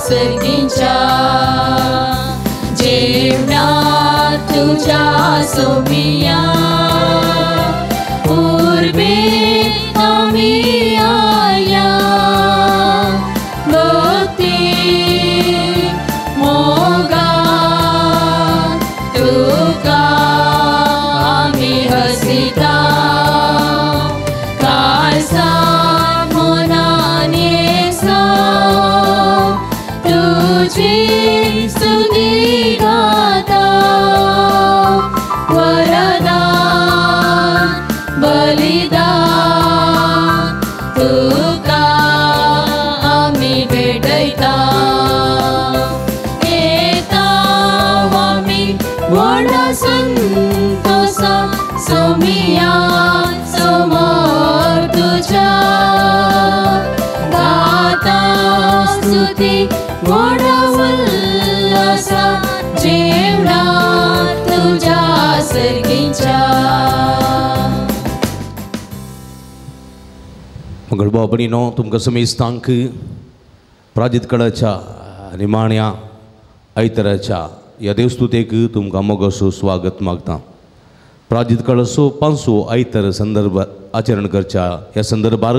सर्गीच्या जेवणात तुझ्या सोमिया उर्बेत आमी आयल्या भक्ती मोगान तुका आमी हसिता काळसा मनान येसो तुजी स्तुती गाता वरदान बलिदान तुका आमी भेटयता येता आमी व्हडा संतोसा सोमिया समोर तुज्या गाता स्तुती व्हडा उल्हासा जेवणात तुज्या सर्गीच्या. मंगळ भाव भयणीनो, तुमकां समेस्तांक प्राजीत कडाच्या निमाण्या आयताराच्या ह्या देवस्तुतेक तुमकां मोगासो स्वागत मागता. प्राजीत कडाचो पांचवो आयतार संदर्भ आचरण करच्या ह्या संदर्भार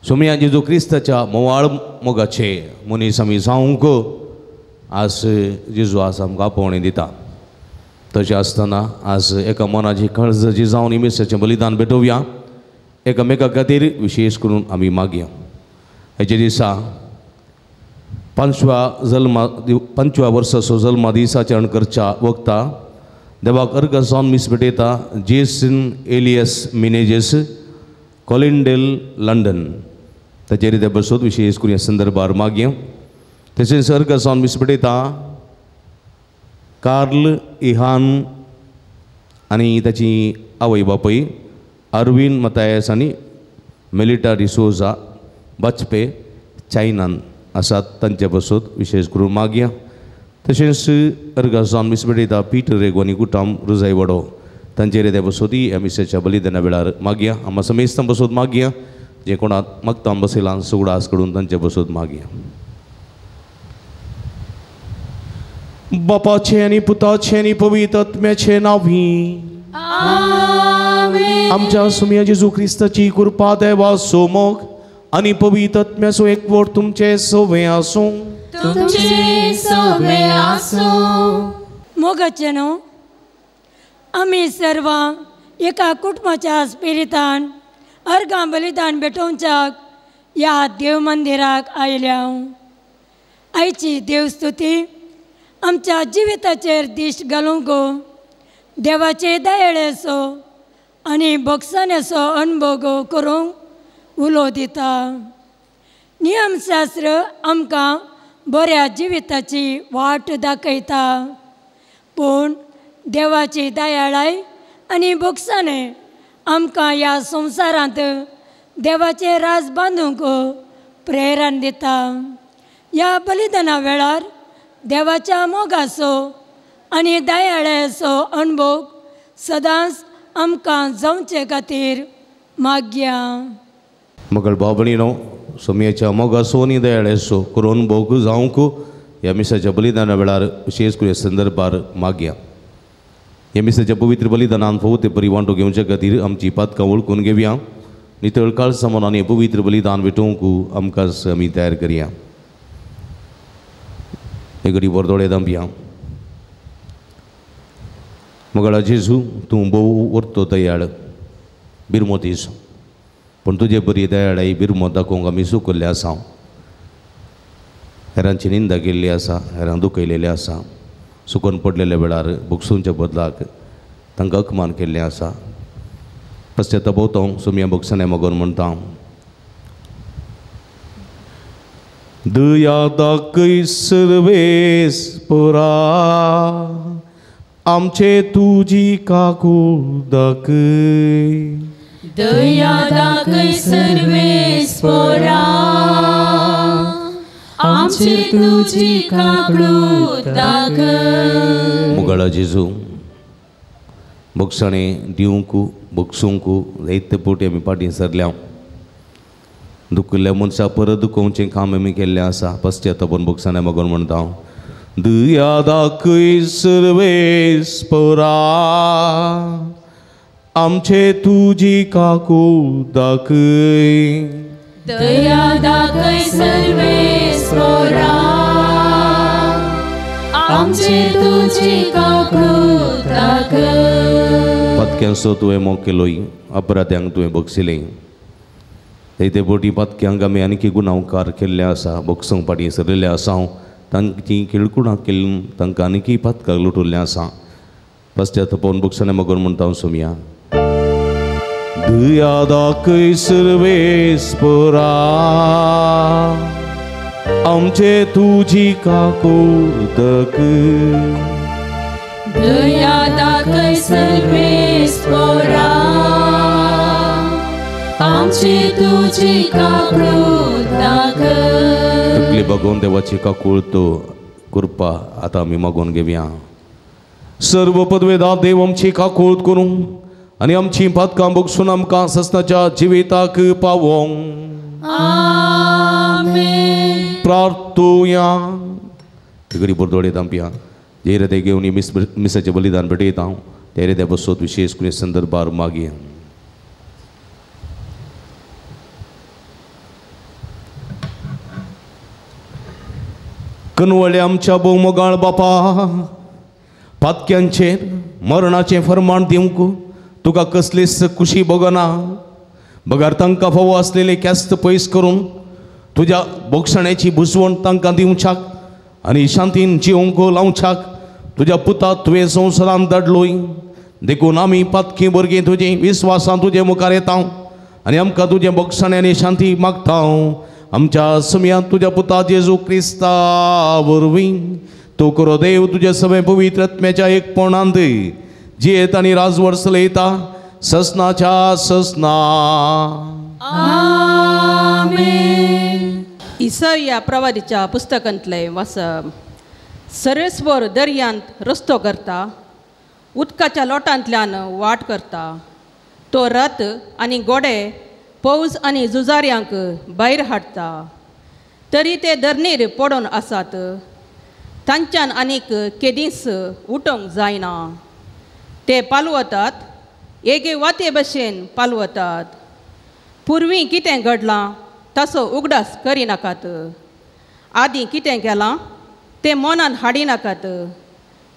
सोमया जेजू क्रिस्ताच्या मोवाळ मोगाचे मनीस आमी जावंक आज जेजू आज आमकां आपोवणें दिता. तशें आसतना आज एका मनाची काळजाची जावन मिसाचें बलिदान भेटोवया एकामेका खातीर विशेश करून आमी मागया. हेजे दिसा पांचव्या वर्साचो जल्मा दीस आचरण करच्या वखता देवाक अर्घ जावन मीस भेटयता जेसन एलियस मिनेजेस कॉलिंडेल लंडन ताचेर ते बसोत विशेश करून ह्या संदर्भार मागया. तशेंच अर्घ जावन मीस भेटयता कार्ल इहान आनी ताची आवय बापूय अरविंद मतायस आनी मेलिटा डिसोजा बाजपे चायनान आसात तांचे बसोत विशेश करून मागया. तशेंच अर्घ जावन मीस भेटयता पीटर रेगो आनी कुटाम रुजाय वडो तांचेर ते बसोती ह्या मिसाच्या बलिदाना वेळार मागया. आमा समेस्तां बसोत मागया जे कोणाक मागता बसयलां सुगडास कडून तांचे बसोत मागया. बापाचे आनी पुताचे आनी पवित्र आत्म्याचे नांवी आमच्या सुमया जेजू क्रिस्ताची कृपा देवाचो मोग आनी पवित्र आत्म्याचो एकवट तुमचे सवे आसूं. तुमचे सवे आसूं. मोगाचे न्हू आमी सर्वां एका कुटुंबाच्या स्पिरितान अर्घां बलिदान भेटोवच्याक ह्या देव मंदिराक आयल्या. आयची देवस्तुती आमच्या जिविताचेर दिश्ट घालूंक देवाचे दयेचो आनी भोगसण्याचो अणभव करूंक उलो दिता. नियमशास्त्र आमकां बऱ्या जिविताची वाट दाखयता, पूण देवाची दयाळाय आनी भोगसणें आमकां ह्या संवसारांत देवाचें राज बांदूंक प्रेरण दिता. ह्या बलिदाना वेळार देवाच्या मोगाचो आनी दयाळाचो अणभव सदांच आमकां जावचे खातीर मागया. मगळ भाव भयणीनो, सोमयाच्या मोगाचो आनी दयाळाचो करून भोग जावंक ह्या मिसाच्या बलिदाना वेळार विशेश करून संदर्भार मागया. ह्या मिसाच्या पवित्र बलिदानान फावो ते परी वांटो घेवचे खातीर आमची पातकां वळखून घेवया. नितळ काळसा मनान पवित्र बलिदान भेटोवंक आमकां आमी तयार करया. एक घडी वर दोळे दांपया. मगळा जेजू, तूं भोव वर्तो दयाळ बिरमोतीस, पूण तुजे बरी दयाळाय बिरमोत दाखोवंक आमी चुकल्ले आसा. हेरांची निंदा केल्ली आसा, हेरांक दुखयलेलें आसा, सुकून पडलेल्या वेळार भोगसुंच्या बदलाक तांकां अपमान केल्लें आसा. पश्चाताप सोमया भोगसणे मगोन म्हणटा, दया दाखय सर्वेस पोरा आमचे तुजी काकूळ दाखय. दया दाखय सर्वेस पोरा आमचे तुजी काकूळ दाखय. मुगाळा जेजू, भोगसणे दिवंक भोगसूंक जायते पोटी आमी फाटीं सरल्या. दुखिल्ल्या मनशा परत दुखोवचें काम आमी केल्लें आसा. पश्चातापून भोगसाणे मागून म्हणटा हांव. दया दाखय सर्वेस्परा आमचे तुजी काकूळ दाखय. दया दाखय सर्वेस्परा आमचे तुजी काकूळ दाखय. पातक्यांचो तुवें मोग केलोय, अपराध्यांक तुवें बक्षिलें. ते बोटी पातक्यांक आमी आनीक गुन्यांवकार केल्ले आसा, बक्षूंक फाटीं सरिल्ले आसा, तांची किळकुणां केल्ली तांकां आनीकय पातकाक लुटुल्लें आसा. पश्चातापून बक्षाणे मागून म्हणटा हांव सोमया. दया दाखय सर्वेस्परा आमचे तुजी काकूळ दाखय. दया दाखय सर्वेस्परा आमचे तुजी काकूळ दाखय. तकली बघून देवाची काकूळ तो कृपा आतां आमी मागून घेवया. सर्व पदवेदा देव आमची काकूळ करूं आनी आमची पातकां बगसून आमकां ससनाच्या जिविताक पावोंक. आमेन. प्रार्थुया. तिगडी बोरदोडे दामपिया जे हृदय घेवन मिसाचें बलिदान भेटयता हांव ते हृदय बसोत विशेष करून संदर्भार मागया. कनवळे आमच्या भोवमोगाळ बापा, पातक्यांचेर मरणाचें फर्माण दिवंक तुका कसलीच खुशी बगना, बगर तांकां फावो आसलेले ख्यास्त पयस करून तुज्या बोगसण्याची बुजवण तांकां दिवच्याक आनी शांतीन जिवंक लावच्याक तुज्या पुता तुवें संवसारान धाडलोय. देखून आमी पातकी भुरगीं तुजी विस्वासान तुजे मुखार येता आनी आमकां तुजें बोगसणें आनी शांती मागता. आमच्या समयांत तुज्या पुता जेजू क्रिस्ता वरवीं तूं करो देव तुज्या सगळें पवित्र आत्म्याच्या एकपणांत जियेत आनी राजवट चलयता ससनाच्या ससना. आमेन. इसया प्रवादीच्या पुस्तकांतलें वाचप. सर्वेस्पर दर्यांत रस्तो करता, उदकाच्या लोटांतल्यान वाट करता. तो रथ आनी गोडे पौज आनी झुजाऱ्यांक भायर हाडटा, तरी ते धरणीर पडून आसात. तांच्यान आनीक केदींच उठोवंक जायना. ते पालवतात, एके वाते भशेन पालवतात. पुर्वी कितें घडलां ताचो उगडास करिनाकात, आदीं कितें केलां तें मनान हाडिनाकात.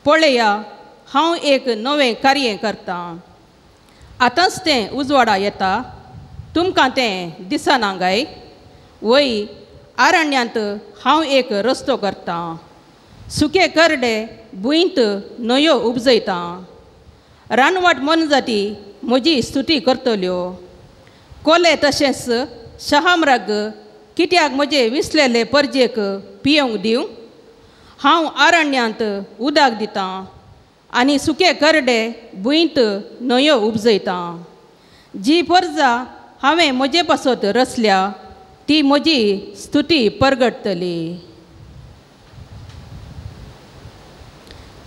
पळया, हांव एक नवें कार्य करतां, आतांच तें उजवाडा येता, तुमकां तें दिसना काय? वय, आरण्यांत हांव एक रस्तो करतां, सुके करडे भुंयंत न्हंयो उपजयतां. रानवट मोनजाती म्हजी स्तुती करतल्यो, कोले तशेंच शहामराग कित्याक म्हजे विसलेले परजेक पियोवंक दिवं? हांव आरण्यांत उदक दितां आनी सुके करडे भुंयंत न्हंयो उपजयतां. जी परजा हांवें म्हजे पासत रचल्या ती म्हजी स्तुती परगटतली.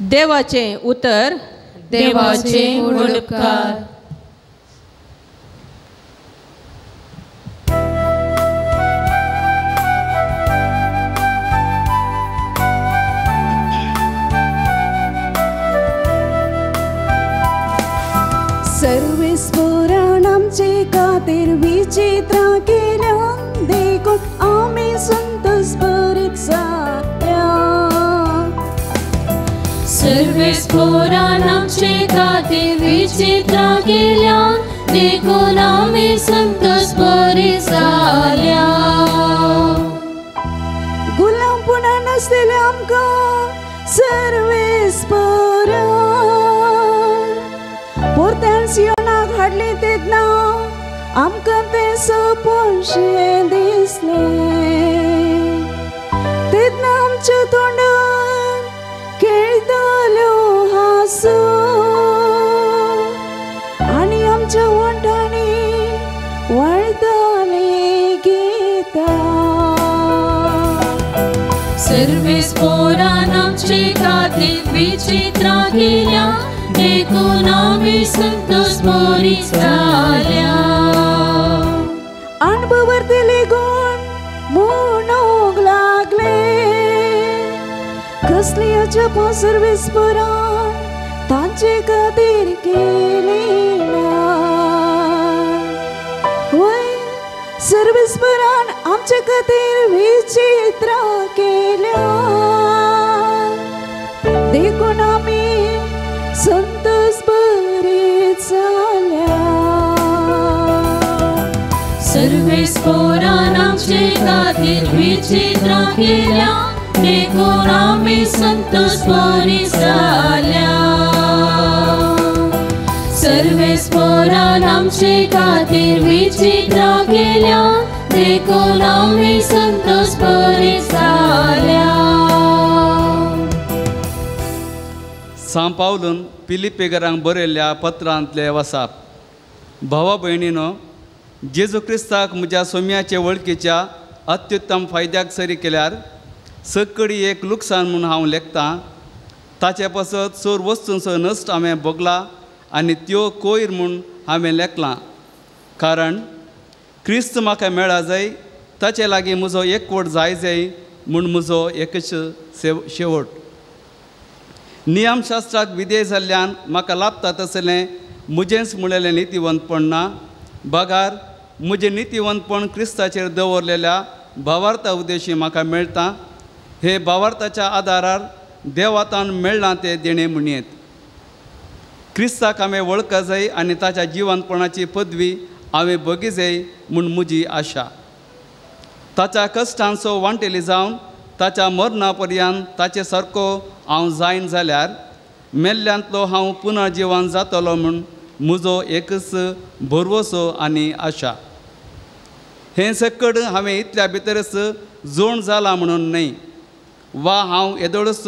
देवाचें उतर. देवाचें उपकार. सर्वेस्परान आमचे खातीर विचित्रां केल्यान देखून आमी संतोष भरीत जाल्या. सर्वेस्परान आमचे खातीर विचित्रां केल्यान देखून आमी संतोष भरीत जाल्या. गुलामपणान आसलेल्या आमकां सर्वेस्परान परत्यान सियोनाक हाडली तेन्ना आमकां तें सपनशें दिसलें. तेन्ना आमच्या तोंडार खेळटाल्यो हांसो आनी आमच्या वंठांनी वळटालीं गितां. सर्वेस्परान आमचे खातीर विचित्रां केल्या देखून आमी संतोष भरीत जाल्या. अणभवरतले गो तसली अजापां सर्वेस्परान तांचे खातीर केली ना. वय सर्वेस्परान आमचे खातीर विचित्रां केल्या देखून आमी संतोष बरी जाल्या. सर्वेस्परान आमचे खातीर विचित्रां केल्या देखून आमी संतोष बरी जाल्या. सर्वेस्परान आमचे खातीर विचित्रां केल्या देखून आमी संतोष बरी जाल्या. सांव पावलून पिलिपेगरांक बरयल्ल्या पत्रांतले वसाप. भावा भयणीनो, जेजू क्रिस्ताक म्हज्या सोम्याचे वळखीच्या अत्युत्तम फायद्याक सरी केल्यार सकडी एक लुकसाण म्हूण हांव लेखतां. ताचे पासत चोर वस्तूंचो नश्ट हांवें भोगला आनी त्यो कोयर म्हूण हांवें लेखलां, कारण क्रिस्त म्हाका मेळा जाय, ताचे लागीं म्हजो एकवट जाय जाय म्हूण म्हजो एकच शेवट. नियमशास्त्राक विधेय जाल्ल्यान म्हाका लाभता तसलें म्हजेंच म्हणलेलें नितिवंतपण ना, बगार म्हजें नितिवंतपण क्रिस्ताचेर दवरलेल्या भावार्था उद्देशी म्हाका मेळटा. हे भावार्थाच्या आदारार देवातान मेळ्ळां तें देणें म्हणयेत. क्रिस्ताक हांवें वळखा जाय आनी ताच्या जिवनपणाची पदवी हांवें भोगी जाय म्हूण म्हजी आशा. ताच्या कश्टांचो वांटेली जावन ताच्या मरणा पर्यंत ताचे सारको हांव जायन जाल्यार मेल्ल्यांतलो हांव पुनर्जिवन जातलो म्हूण म्हजो एकच भरवसो आनी आशा. हें सकड हांवें इतल्या भितरच जोण जालां म्हणून न्हय, वा हांव येदोळच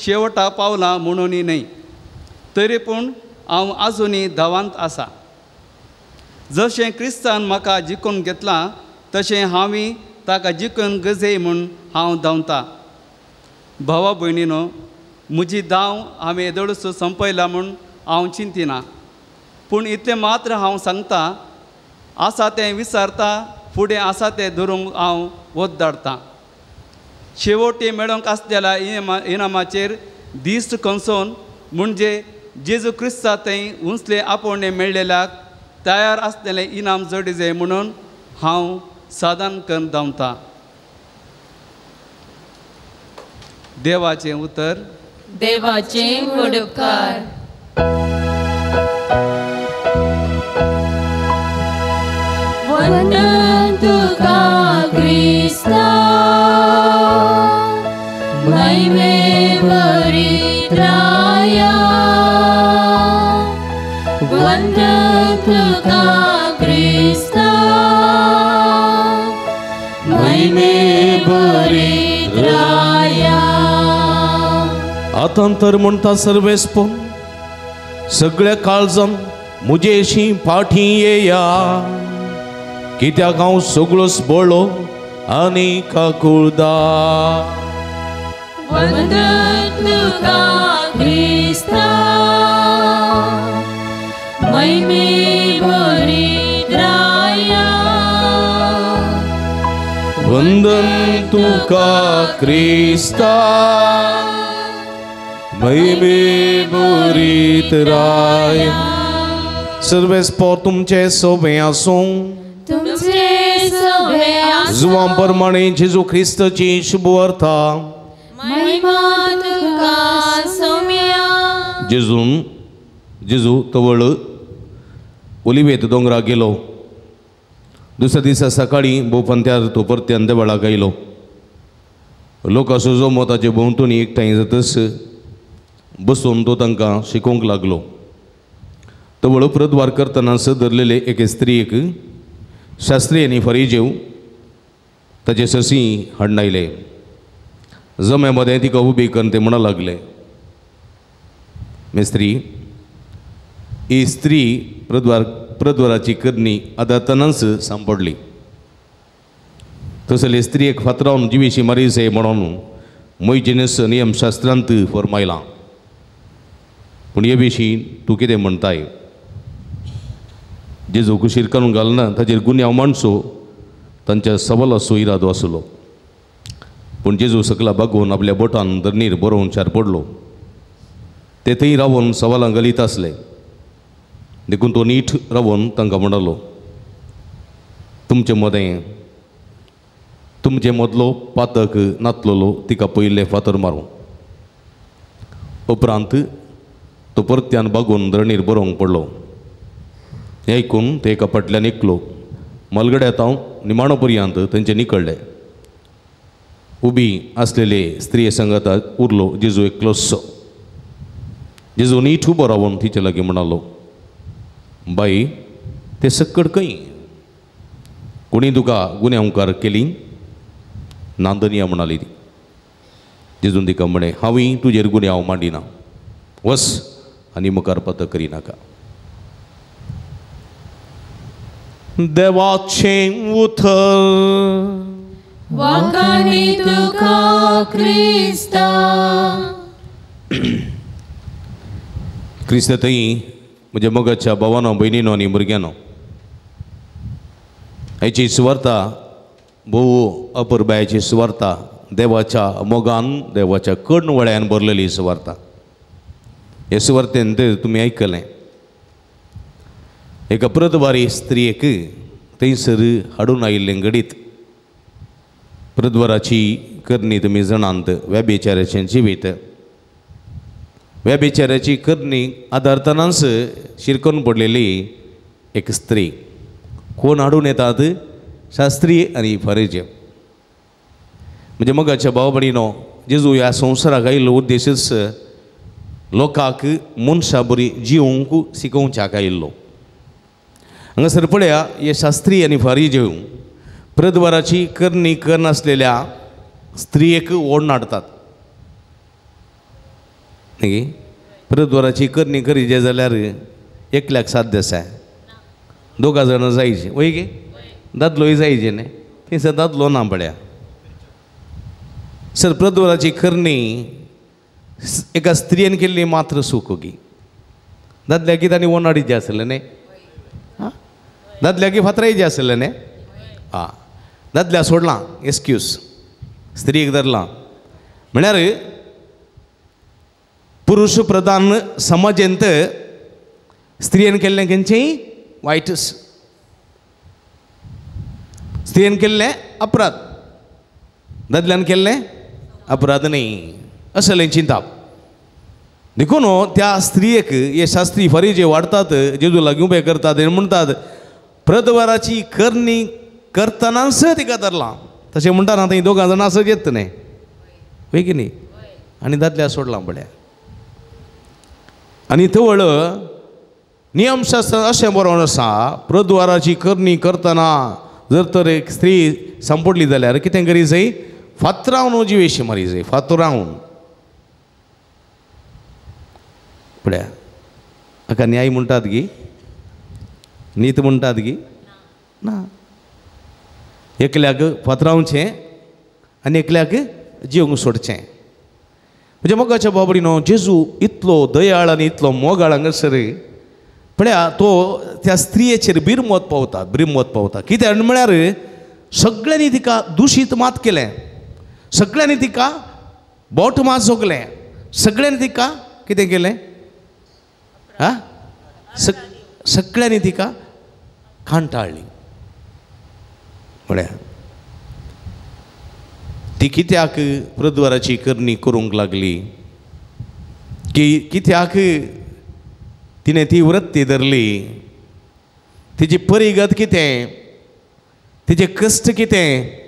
शेवटा पावलां म्हणूनय न्हय, तरी पूण हांव आजुनूय धांवांत आसा. जशें क्रिस्तान म्हाका जिखून घेतलां तशें हांवूय ताका जिखून गजय म्हूण हांव धांवता. भावा भयणीनो, म्हजी धांव हांवें येदोळच संपयला म्हूण हांव चिंतिना, पूण इतलें मात्र हांव सांगता, आसा तें विसारता, फुडें आसा तें धरूंक हांव वत धाडटा. शेवटी मेळोंक आसलेल्या इनामाचेर दिश्ट कंसोन म्हणजे जेजू क्रिस्ता थंय उंचले आपोवणें मेळ्ळेल्याक तयार आसलेलें इनाम जोडी जाय म्हणून हांव साधन करून धांवता. देवाचें उतर. देवाचें उपकार. वंदन तुका क्रिस्ता महिमे परित्राया, वंदन तुका क्रिस्ता महिमे परित्राया. आतां तर म्हणटा सर्वेस्पोन सगळ्या काळजान म्हजेशी फाटीं येया, कित्याक हांव सगळोच बळो आनी काकुळदा. वंदन तुका क्रिस्ता महिमे परित्राया, वंदन तुका क्रिस्ता महिमे परित्राया. सर्वेस्पोर तुमचे सोबें आसूं. तुमचे सोबें आसूं. जुवां प्रमाणे जेजू क्रिस्ताची शुभवार्ता. महिमा तुका सोम्या. जेजून जेजू तवळ ओलिवेत दोंगराक गेलो. दुसऱ्या दिसा सकाळीं भोवपंत्यार तो परत्यान देवळाक आयलो. लोकांचो जमो ताचे भोंवतणी एकठांय जातच बसून तो तांकां शिकोवंक लागलो. तवळ प्रद्वार करतना धरलेले एके स्त्रीयेक शास्त्री आनी फरिजेव ताचे ससी हाडून आयले. जम्या मदें तिका उबी करून ते म्हणूंक लागले, मिस्त्री, ही स्त्री प्रद्वाराची करणी आदातनाच सांपडली. तसले स्त्रियेक फातरावन जिवीशी मारीसे म्हणून मोयजेनस नियमशास्त्रांत फरमायलां, पूण हे विशीं तूं कितें म्हणटाय? जेजू कुशीर काडून घालना ताचेर गुन्यांव मांडचो तांच्या सवालाचो इरादो आसलो. पूण जेजू सकला बागोवन आपल्या बोटान धरणीर बरोवन चार पडलो. ते थंय रावन सवालां घालीत आसले. देखून तो नीट रावन तांकां म्हणलो, तुमचे मदें तुमचे मदलो पातक नातलेलो तिका पयले फातर मारूं. उपरांत तो परत्यान बागोवन धरणीर बरोवंक पडलो. हें आयकून ते एका फाटल्यान एकलो मलगड्यांत हांव निमाणो पर्यंत तेंचे निकळ्ळे. उबी आसलेले स्त्रिये संगता उरलो जेजू एकलोसो. जेजू नीट उबो रावन तिचे लागीं म्हणालो, बाई ते सक्कड खंय? कोणी तुका गुन्यांवकार केली? नांदनिया म्हणाली ती. जेजून तिका म्हळें, हांवूय तुजेर गुन्यांव मांडिना, वस आनी मुखार पत करिनाका. देवाचें उतर. वाखाणी तुका क्रिस्ता. क्रिस्त थंय म्हज्या मोगाच्या भावानो, भयणीनो आनी भुरग्यांनो, हाची सुवार्ता भोव अपुरबायेची सुवार्ता, देवाच्या मोगान देवाच्या कणवळ्यान भरलेली सुवार्ता. हे सुवार्तेन ते तुमी आयकलें. एका प्रदवारी स्त्रियेक थंयसर हाडून आयिल्लें घडीत. प्रद्वाराची करणी तुमी जाणांत, व्यभिचाराचें जिवीत. व्यभिचाराची करणी आदारतनाच शिरकून पडलेली एक स्त्री. कोण हाडून येतात? शास्त्रीय आनी फरेजे. म्हणजे मोगाच्या भाव भयणीनो, जेजू ह्या संवसाराक आयिल्लो उद्देशच लोकांक मनशा बरी जिवंक शिकोवच्याक आयिल्लो. हांगासर पळया, हे शास्त्रीय आनी फारीजेव प्रद्वाराची करणी करनासलेल्या स्त्रियेक ओडून हाडतात. न्ही, प्रद्वाराची करणी करीजे जाल्यार एकल्याक साध्य आसा, दोगां जाणां जायचे वय गे, दादलोय जायचे न्ही, थंयसर दादलो ना पळया. सर प्रद्वाराची करणी एका स्त्रियेन केल्ली मात्र सुख गी. दादल्याकी तांणी ओनाडीचे आसलें न्ही, दादल्याकी फातरायचे आसलें न्ही. आं, दादल्या सोडलां एक्सक्यूज, स्त्रियेक धरलां. म्हळ्यार पुरुश प्रधान समाजेंत स्त्रियेन केल्लें खंयचेंय वायटच, स्त्रियेन केल्लें अपराध, दादल्यान केल्लें अपराध न्ही, असलें चिंताप. देखून त्या स्त्रियेक हे शास्त्री फरीजे वाडतात, जेजू लागीं उबे करतात आनी म्हणटात प्रद्वाराची करणी करतनाच तिका धरलां. तशें म्हणटा ना, थंय दोगां जाणां असो येत न्ही, वय की न्ही, आनी दादल्या सोडलां पळया. आनी तवळ नियमशास्त्र अशें बरोवन आसा, प्रद्वाराची करणी करतना जर तर एक स्त्री सांपडली जाल्यार कितें करी जाय? फातरावन जिवेशी मारी जाय, फातरावन. पळया, हाका न्याय म्हणटात गी, नीत म्हणटात गी ना. एकल्याक फातरावचें आनी एकल्याक जिवंक सोडचें. म्हणजे मोगाच्या बाबडीनो, जेजू इतलो दयाळ आनी इतलो मोगाळ हांगासर पळया, तो त्या स्त्रियेचेर बिरमत पावता, बिरमत पावता. कित्याक म्हळ्यार सगळ्यांनी तिका दुशीत मात केलें, सगळ्यांनी तिका बोट मात जोगलें, सगळ्यांनी तिका कितें केलें? आं, सगळ्यांनी तिका कांटाळ्ळी. म्हळ्यार ती कित्याक प्रद्वाराची करणी करूंक लागली, की कित्याक तिणें ती वृत्ती धरली, तिची परिगत कितें, तिचे कश्ट कितें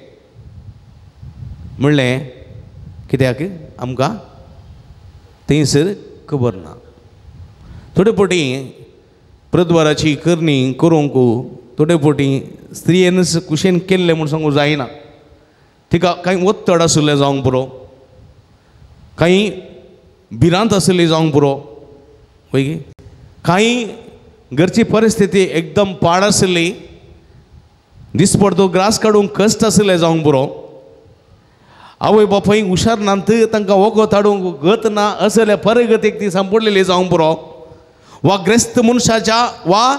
म्हणलें कित्याक आमकां थंयसर खबर ना. थोडे फावटी प्रद्वाराची करणी करूंक थोडे फावटी स्त्रियेनच कुशेन केल्लें म्हूण सांगूंक जायना. तिका कांय ओत्तड आशिल्लें जावंक पुरो, कांय भिरांत आशिल्ली जावंक पुरो, वय गे, कांय घरची परिस्थिती एकदम पाड आशिल्ली, दिसपडतो ग्रास काडूंक कश्ट आशिल्ले जावंक पुरो, आवय बापूय हुशार नात तांकां वखद हाडूंक गत ना असल्या परगतीक ती सांपडलेली जावंक पुरो, वा ग्रेस्त मनशाच्या वा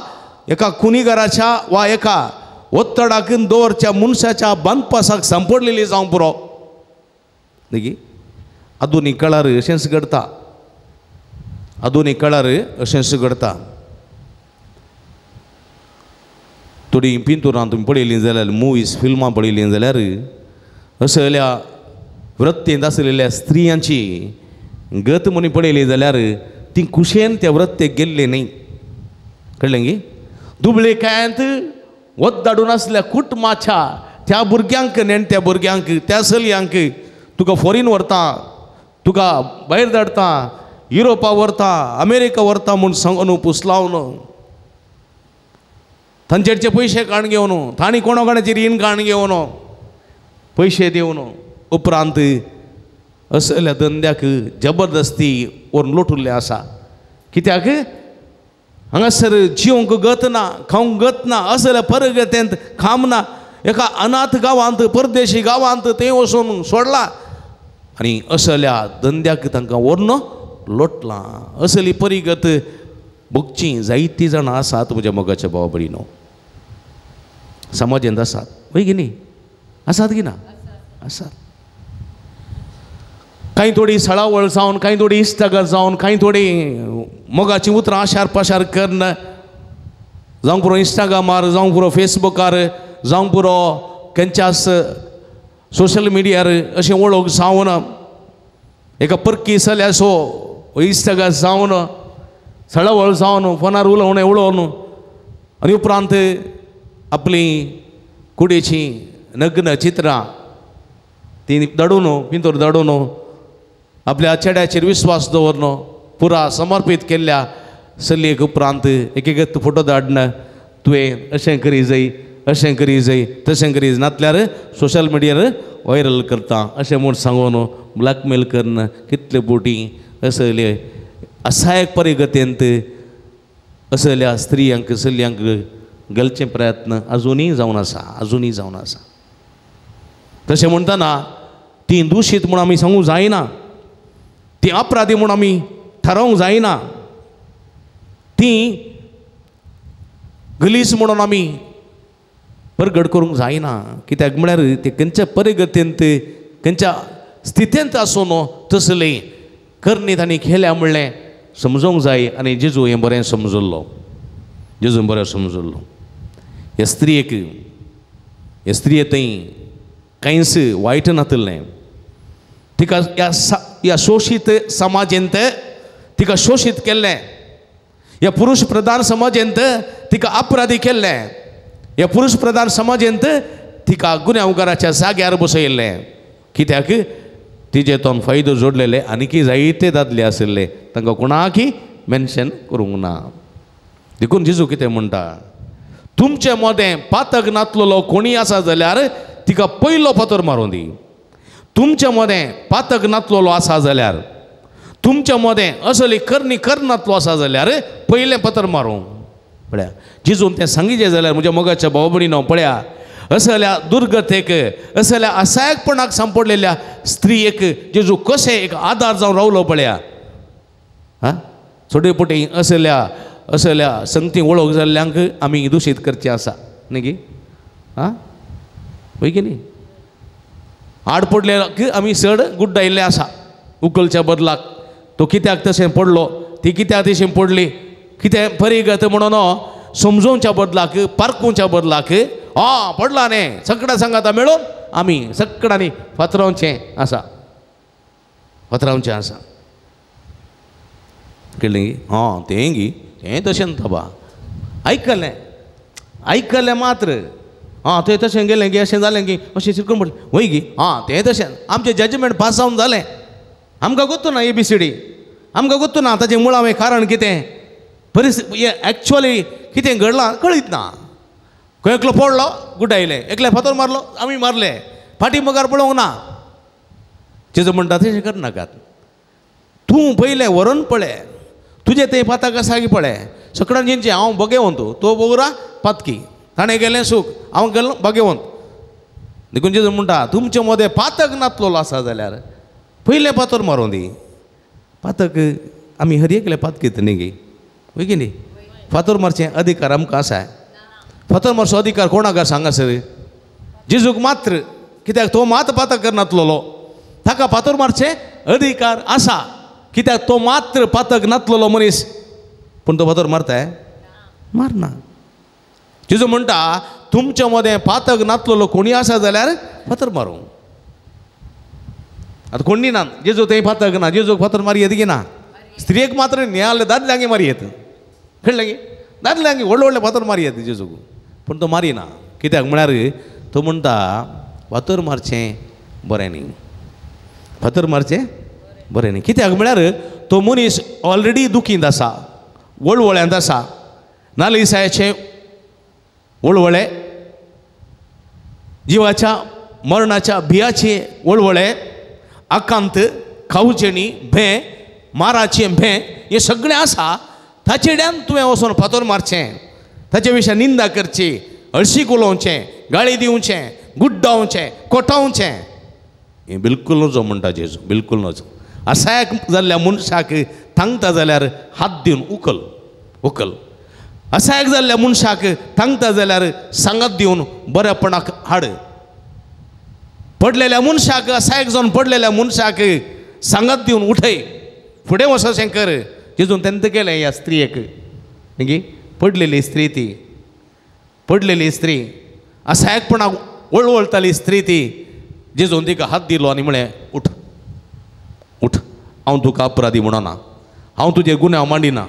एका खुनीगाराच्या वा एका ओत्तडाक दवरच्या मनशाच्या बांदपासाक सांपडलेली जावंक पुरो. न्ही. आधुनीक काळार अशेंच घडटा, आधुनीक काळार अशेंच घडटा. थोडीं पिंतुरां तुमी पळयलीं जाल्यार, मुवीज फिल्मां पळयलीं जाल्यार असल्या वृत्तेंत आसलेल्या स्त्रियांची गत म्हणून पळयली जाल्यार ती खुशयेन त्या वृत्तेक गेल्ली न्ही. कळ्ळें गी? दुबळे कायांत वत धाडून आसल्या कुटुंबाच्या त्या भुरग्यांक, नेणट्या भुरग्यांक, त्या चलयांक तुका फॉरीन व्हरता, तुका भायर धाडटा, युरोपा व्हरता, अमेरिका व्हरता म्हूण सांगून पुसलावन तांचेरचे पयशे काण घेवन, तांणी कोणा कोणाची रीण काण घेवन पयशे दिवन उपरांत असल्या धंद्याक जबरदस्ती व्हरून लोटुल्लें आसा. कित्याक हांगासर जिवंक गत ना, खावंक गत ना, असल्या परगतेंत खाम ना, एका अनाथ गांवांत, परदेशी गांवांत थंय वचून सोडला आनी असल्या धंद्याक तांकां व्हरून लोटलां. असली परिगत भोगची जायतीं जाणां आसात म्हज्या मोगाच्या भावा भयणीनो, समाजेंत आसात. वय की न्ही? आसात की ना? आसात. कांय थोडी सळावळ जावन, कांय थोडी इश्टागत जावन, कांय थोडी मोगाचीं उतरां आशार पाशार करून, जावंक पुरो इंस्टाग्रामार, जावंक पुरो फेसबुकार, जावंक पुरो खंयच्याच सोशल मिडियार अशें वळख जावन एका परकी चल्याचो इश्टागत जावन, सळावळ जावन, फोनार उलोवणें उलोवन आनी उपरांत आपली कुडीचीं नग्न चित्रां ती धाडून, पिंतोर धाडून आपल्या चेड्याचेर विस्वास दवरन पुरा समर्पीत केल्ल्या चलयेक उपरांत एक एक फोटो धाडन, तुवें अशें करी जाय, अशें करी जाय, तशें करी नातल्यार सोशल मिडियार व्हायरल करता अशें म्हूण सांगून ब्लॅकमेल करून कितले बोटी असले असहायक परिगतेंत असल्या स्त्रियांक चलयांक घालचे प्रयत्न अजुनूय जावन आसा, अजुनूय जावन आसा. तशें म्हणटना ती दुशीत म्हूण आमी सांगूंक जायना, ती अपराधी म्हूण आमी थारावंक जायना, ती गलीस म्हणून आमी परगट करूंक जायना. कित्याक म्हळ्यार ते खंयच्या परिगतेंत, खंयच्या स्थितेंत आसून तसले करणी तांणी केल्या म्हणलें समजूंक जाय. आनी जेजू हें बरें समजल्लो, जेजू बरें समजल्लो. ह्या स्त्रियेक, ह्या स्त्रिये थंय कांयच वायट नातलें. तिका ह्या शोशीत समाजेंत तिका शोशीत केल्लें, ह्या पुरुश प्रधान समाजेंत तिका अपराधी केल्लें, ह्या पुरुश प्रधान समाजेंत तिका गुन्यांवकाराच्या जाग्यार बसयल्लें. कित्याक तिजे तोन फायदो जोडलेले आनीकी जायते दादले आशिल्ले, तांकां कोणाकी मेन्शन करूंक ना. देखून जेजू कितें म्हणटा, तुमचे मदें पातक नातलेलो कोणी आसा जाल्यार तिका पयलो फातर मारूं दी. तुमचे मदें पातक नातलेलो आसा जाल्यार, तुमच्या मदें असली करणी करनातलो आसा जाल्यार पयलें फातर मारूं. पळया जेजून तें सांगिचें जाल्यार म्हज्या मोगाच्या भाव भयणीनो, पळया असल्या दुर्गतेक, असल्या असहायकपणाक सांपडलेल्या स्त्रियेक जेजू कशें एक आदार जावन रावलो पळया. आं, थोडे पटी असल्या असल्या संगती वळख जाल्ल्यांक आमी दुशीत करचें आसा न्ही गी? आं, वय की न्ही? आड पडल्याक आमी चड गुड्डायल्ले आसा उकलच्या बदलाक. तो कित्याक तशें पडलो, ती कित्याक तशें पडली, कितें परिगत म्हणून समजोवच्या बदलाक, पारखुच्या बदलाक, आं पडला न्ही सगळ्या सांगाता मेळून आमी सगळ्यांनी फातरावचें आसा, फातरावचें आसा. कळ्ळें गी? आं तें गी, तें तशें न्हय बाबा, आयकलें आयकलें मात्र, आं थंय तशें गेलें गी, अशें जालें गी, अशें चिरकून पडलें वय गी, आं तें तशें. आमचें जजमेंट पास जावन जालें, आमकां गोत्तू ना ए बी सी डी, आमकां गोत्तू ना ताचें मुळावें कारण कितें, परिस्थिती एक्चुअली कितें घडलां कळीत ना. खंय एकलो पडलो गुड्डायलें, एकले फातर मारलो आमी मारले, फाटी मुखार पळोवंक ना. जेजू म्हणटा तशें करनाकात, तूं पयलें व्हरून पळय, तुजें तें पातक आसा की पळय. सगळ्यान जिनचें हांव बगेवंत, तो बोगरा पातकी, ताणें गेलें सूख, हांव गेलो बगेवंत. देखून जेजू म्हणटा तुमचे मदें पातक नातलेलो आसा जाल्यार पयलें फातर मारूं दी. पातक आमी हर एकले पातकीत न्ही गी? वय की न्ही? फातर मारचें अधिकार आमकां आसा. फातर मारचो अधिकार कोणाक आसा हांगासर? जेजूक मात्र. कित्याक तो मात पातक करनातलेलो. ताका फातर मारचें अधिकार आसा, कित्याक तो मात्र पातक नातलेलो मनीस. पूण तो फातर मारताय? मारना. जेजू म्हणटा तुमच्या मदें पातक नातलेलो कोणी आसा जाल्यार फातर मारूं. आतां कोणी ना, जेजू थंय पातक ना, जेजूक फातर मारी येत की ना? स्त्रियेक मात्र न्ही, दादल्यांगी मारी येत, कळ्ळें की? दादल्यांगी व्हडले व्हडले फातर मारी येत जेजूक, पूण तो मारिना. कित्याक म्हळ्यार तो म्हणटा फातर मारचें बरें न्ही, फातर मारचें बरें न्ही. कित्याक म्हळ्यार तो मनीस ऑलरेडी दुखींत आसा, वळवळ्यांत आसा, नालिसायाचें वळवळे, जिवाच्या मरणाच्या भियाचे वळवळे, आकांत, खावचेणी भें, माराचें भें, हें सगळें आसा. ताचेड्यान तुवें वचून फातर मारचें, ताचे विशीं निंदा करची, हळशीक उलोवचें, गाळी दिवचें, गुड्डावचें, कोटावचें, हें बिलकूल नजो म्हणटा जेजू, बिलकूल नजो. असायक जाल्ल्या मनशाक थांगता जाल्यार हात दिवन उखल, उखल. असायक जाल्ल्या मनशाक थांगता जाल्यार सांगात दिवन बऱ्यापणाक हाड. पडलेल्या मनशाक, असायक जावन पडलेल्या मनशाक सांगात दिवन उठय, फुडें वचशें कर. जेजून तेंत केलें ह्या स्त्रियेक. न्ही, पडलेली स्त्री ती, पडलेली स्त्री, असायकपणाक वळवळताली स्त्री ती. जेजून तिका हात दिलो आनी म्हळें उठ, उठ, हांव तुका अपराधी म्हणना, हांव तुजे गुन्यांव मांडिना,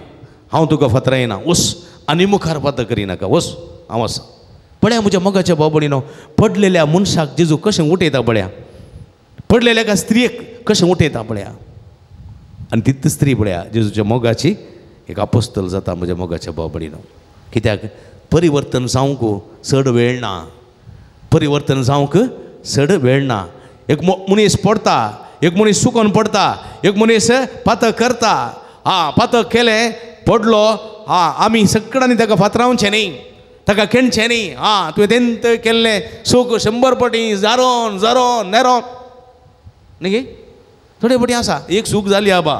हांव तुका फातरायना, वस आनी मुखार पातक करिनाका, वस, हांव आसा. पळया म्हज्या मोगाच्या भाव भयणीनो, पडलेल्या मनशाक जेजू कशें उठयता पळया, पडलेल्या एका स्त्रियेक कशें उठयता पळया. आनी तीच स्त्री पळया जेजूच्या मोगाची एक आपोस्तल जाता म्हज्या मोगाच्या भाव भयणीनो. कित्याक परिवर्तन जावंक चड वेळ ना, परिवर्तन जावंक चड वेळ ना. एक मनीस पडटा, एक मनीस चुकोन पडटा, एक मनीस पातक करता, आं पातक केलें, पडलो, आं आमी सगळ्यांनी ताका फातरावचें न्ही, ताका खेणचें न्ही. आं तुवें तेंत केल्लें चूक 100 पटी जारोन जारोन नेरोन न्ही, थोडे पटी आसा एक चूक जाली आबा,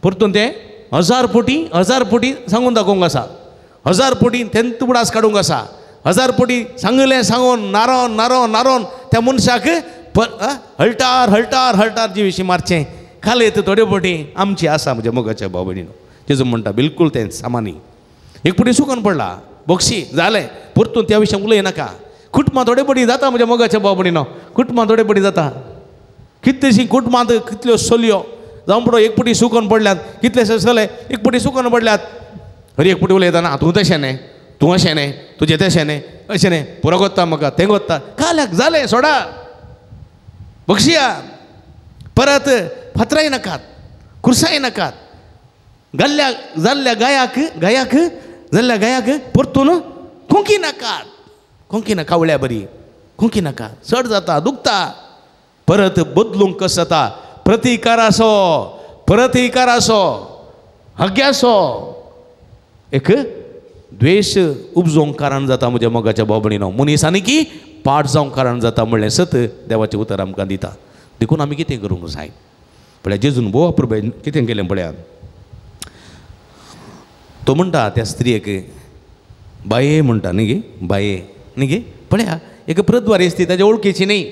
परतून तें 1000 पटी 1000 पटी सांगून दाखोवंक आसा, 1000 पटी तेंत उडास काडूंक आसा, 1000 पटी सांगलें सांगून नारोन नारोन नारोन त्या मनशाक हळटार हळटार हळटार जिविशी मारचें. खाले तर थोडे पटी आमची आसा म्हज्या मोगाच्या भाव भयणीनो. जेजू म्हणटा बिलकूल तें सामान्य. एक पटी सुकोन पडला, बक्षी जालें, परतून त्या विशयान उलयनाका. कुटुंबां थोडे पटी जाता म्हज्या मोगाच्या भाव भयणीनो, कुटुंबां थोडे पटी जाता. कितलीशीं कुटुंबांत कितल्यो चलयो जावं पडो एक पटी सुकोन पडल्यात, कितलेशे चले एक पटी सुकोन पडल्यात. हरी एक पटी उलयता ना, तूं तशें न्ही, तूं अशें न्ही, तुजें तशें न्ही, अशें न्ही, पुरो कोत्ता म्हाका, तें कोत्ता, काल्याक जालें सोडा, बक्षिया, परत फातराय नाकात, कुर्साय नाकात, गल्ल्या जाल्ल्या गायाक गायाक जाल्ल्या गायाक परतून खोंकी नाकात, खोंकी ना कावळ्या बरी खोंकी नाका, चड जाता, दुखता. परत बदलूंक कसो जाता, प्रतिकाराचो, प्रतिकाराचो, हग्याचो एक द्वेश उपजोवंक कारण जाता म्हज्या मोगाच्या भाव भयणीनो. मनीस आनी की पाठ जावंक कारण जाता म्हणलें सत देवाचें उतर आमकां दिता. देखून आमी कितें करूंक जाय पळया, जेजून भोव अपुरबायेन कितें केलें पळया. तो म्हणटा त्या स्त्रियेक बाये म्हणटा न्ही गे, बाये न्ही गे. पळया एक प्रद्वारी आसती ताज्या वळखीची न्ही,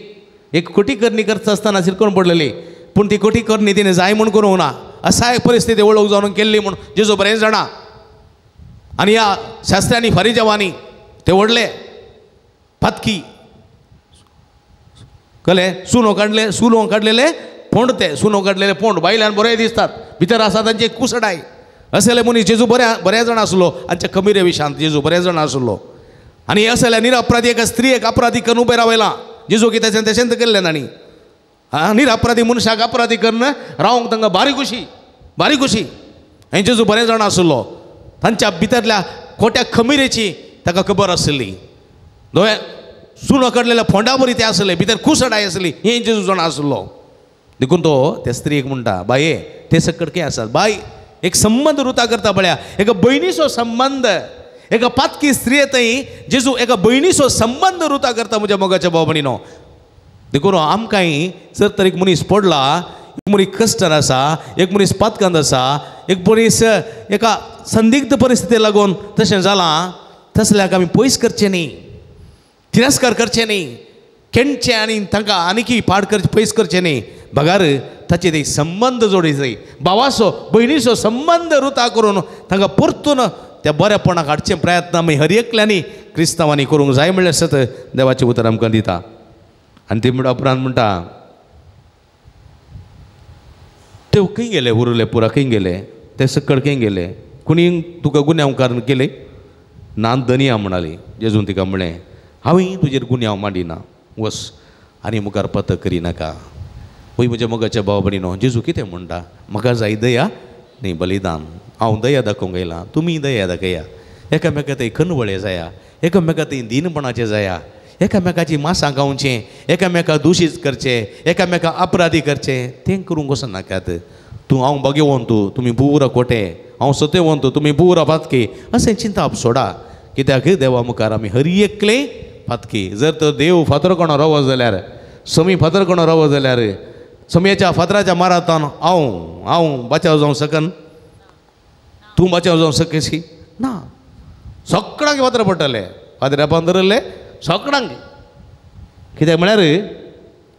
एक कोटी करणी करता आसतना शिरकोन पडलेली, पूण ती कोटी करणी तिणें जाय म्हूण करूंक ना, असाय परिस्थिती वळख जावन केल्ली म्हूण जेजू बरें जाणा. आनी ह्या शास्त्र्यांनी फारिजावांनी ते व्हडले पातकी कळ्ळें, सुनो काडले, सुनो काडलेले फोंड, ते सुनो काडलेले फोंड बायल्यान बरें दिसतात, भितर आसा तांचे कुसडाय. असले मनीस जेजू बऱ्या बऱ्या जाण आसलो, आमच्या कमिरे विशांत जेजू बऱ्या जाण आसलो. आनी असल्या निरअपराधी एका स्त्रियेक अपराधी करून उबें रावयलां जेजू, कितें तशेंच केल्लें तांणी. आं निरअपराधी मनशाक अपराधी करून रावंक तांकां बारी खुशी, बारी खुशी. आनी जेजू बरें जाण आसलो, तांच्या भितरल्या खोट्या खमिरेची ताका खबर आसली, दोळे सुनो काडलेल्या फोंडा बरी ते आसले, भितर कुसडाय आसली, हें जेजू जाण आसलो. देखून तो त्या स्त्रियेक म्हणटा बाये ते सकट कितें आसात बाय, एक संबंद रुता करता पळया, एका भयणीचो संबंद, एका पातकी स्त्रिये थंय जेजू एका भयणीचो संबंद रुता करता म्हज्या मोगाच्या भाव भयणीनो. देखून आमकांय जर तर एक मनीस पडला, एक मनीस कश्टान आसा, एक मनीस पातकांत आसा, एक मनीस एका संदिग्ध परिस्थिती लागून तशें जालां, तसल्याक आमी पयस करचें न्ही, तिरस्कार करचें न्ही, खेणचें आनी तांकां आनीकी पाड करचें पयस करचें न्ही. बगार ताचे ते संबंद जोडी जाय, भावाचो भयणीचो संबंद रुता करून तांकां परतून त्या बऱ्यापणाक हाडचे प्रयत्न आमी हर एकल्यांनी क्रिस्तांवांनी करूंक जाय म्हणल्यार सत देवाचें उतर आमकां दिता. आनी ते म्हणटा उपरांत म्हणटा ते खंय गेले उरले पुरा खंय गेले ते सकळ खंय गेले कोणी तुका गुन्यांवकार केले ना दनिया म्हणाली. जेजून तिका म्हणलें हांवें तुजेर गुन्यांव मांडिना, वस आनी मुखार पत करिनाका. वय म्हज्या मोगाच्या भाव भयणीनो, जेजू कितें म्हणटा, म्हाका जाय दया न्ही बलिदान, हांव दया दाखोवंक येयलां, तुमी दया दाखया, एकामेका थंय खनवळे जाया, एकामेका थंय दीनपणाचें जाया, एकामेकाची मासां खावचें, एकामेका दुशीत करचें, एकामेका अपराधी करचें, तें करूंक वचनाकात. तूं हांव बगेवंत, तुमी पुरा खोटे, हांव सतेवंत, तुमी पुरा पातकी, अशें चिंताप सोडा. कित्याक देवा मुखार आमी हर एकले पातकी. जर तर देव फातर कोणो रावत जाल्यार, समी फातर कोणो रावत जाल्यार, समयाच्या फातराच्या मारातान हांव हांव बचाव जावंक शकन, तूं बचाव जावंक शकशी ना. सगळ्यांक फातर पडटले, फातरापान धरले सगळ्यांक. कित्याक म्हळ्यार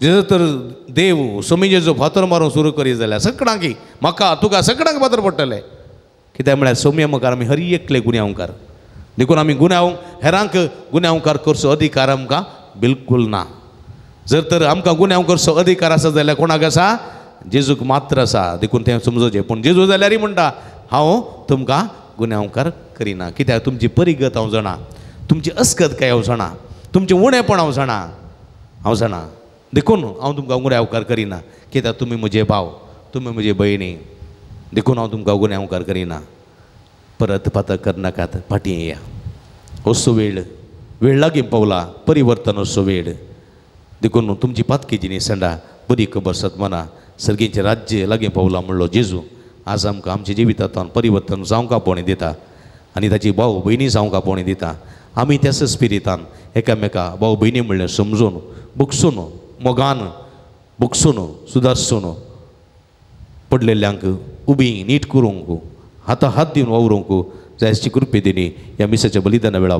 जर तर देव समीचेर फातर मारूंक सुरू करी जाल्यार सगळ्यांक, म्हाका तुका सगळ्यांक फातर पडटले. कित्याक म्हळ्यार सोम्या मुखार आमी हर एकले गुन्यांवकार. देखून आमी गुन्यांव हेरांक गुन्यांवकार करचो अधिकार आमकां बिलकूल ना. जर तर आमकां गुन्यांव करचो अधिकार आसा जाल्यार कोणाक आसा, जेजूक मात्र आसा. देखून तें समजोचें. पूण जेजू जाल्यारय म्हणटा हांव तुमकां गुन्यांवकार करिना, कित्याक तुमची परिगत हांव जाणा, तुमची अस्कत काय हांव जाणा, तुमचें उणेपण हांव जाणा, हांव जाणा, देखून हांव तुमकां गुन्यांवकार करिना, कित्याक तुमी म्हजे भाव, तुमी म्हजे भयणी, देखून हांव तुमकां गुन्यांवकार करिना. परत पातक करनाकात, फाटीं येया. असो वेळ वेळ लागीं पावला, परिवर्तन असो वेळ. देखून तुमची पातकी जिणी सांडा, बरी खबर सतमना, सर्गीचें राज्य लागीं पावलां म्हणलो जेजू आज आमकां आमच्या जिवितांतल्यान परिवर्तन जावंक आपोवणी दिता आनी ताची भाव भयणी जावंक आपोवणी दिता. आमी त्याच स्पिरितान एकामेका भाव भयणी म्हणलें समजून बुकसून मोगान बुकसून सुदारसून पडलेल्यांक उबी नीट करूंक हाता हात दिवन वावरूंक जायची कृपे दिनी ह्या मिसाच्या बलिदाना वेळार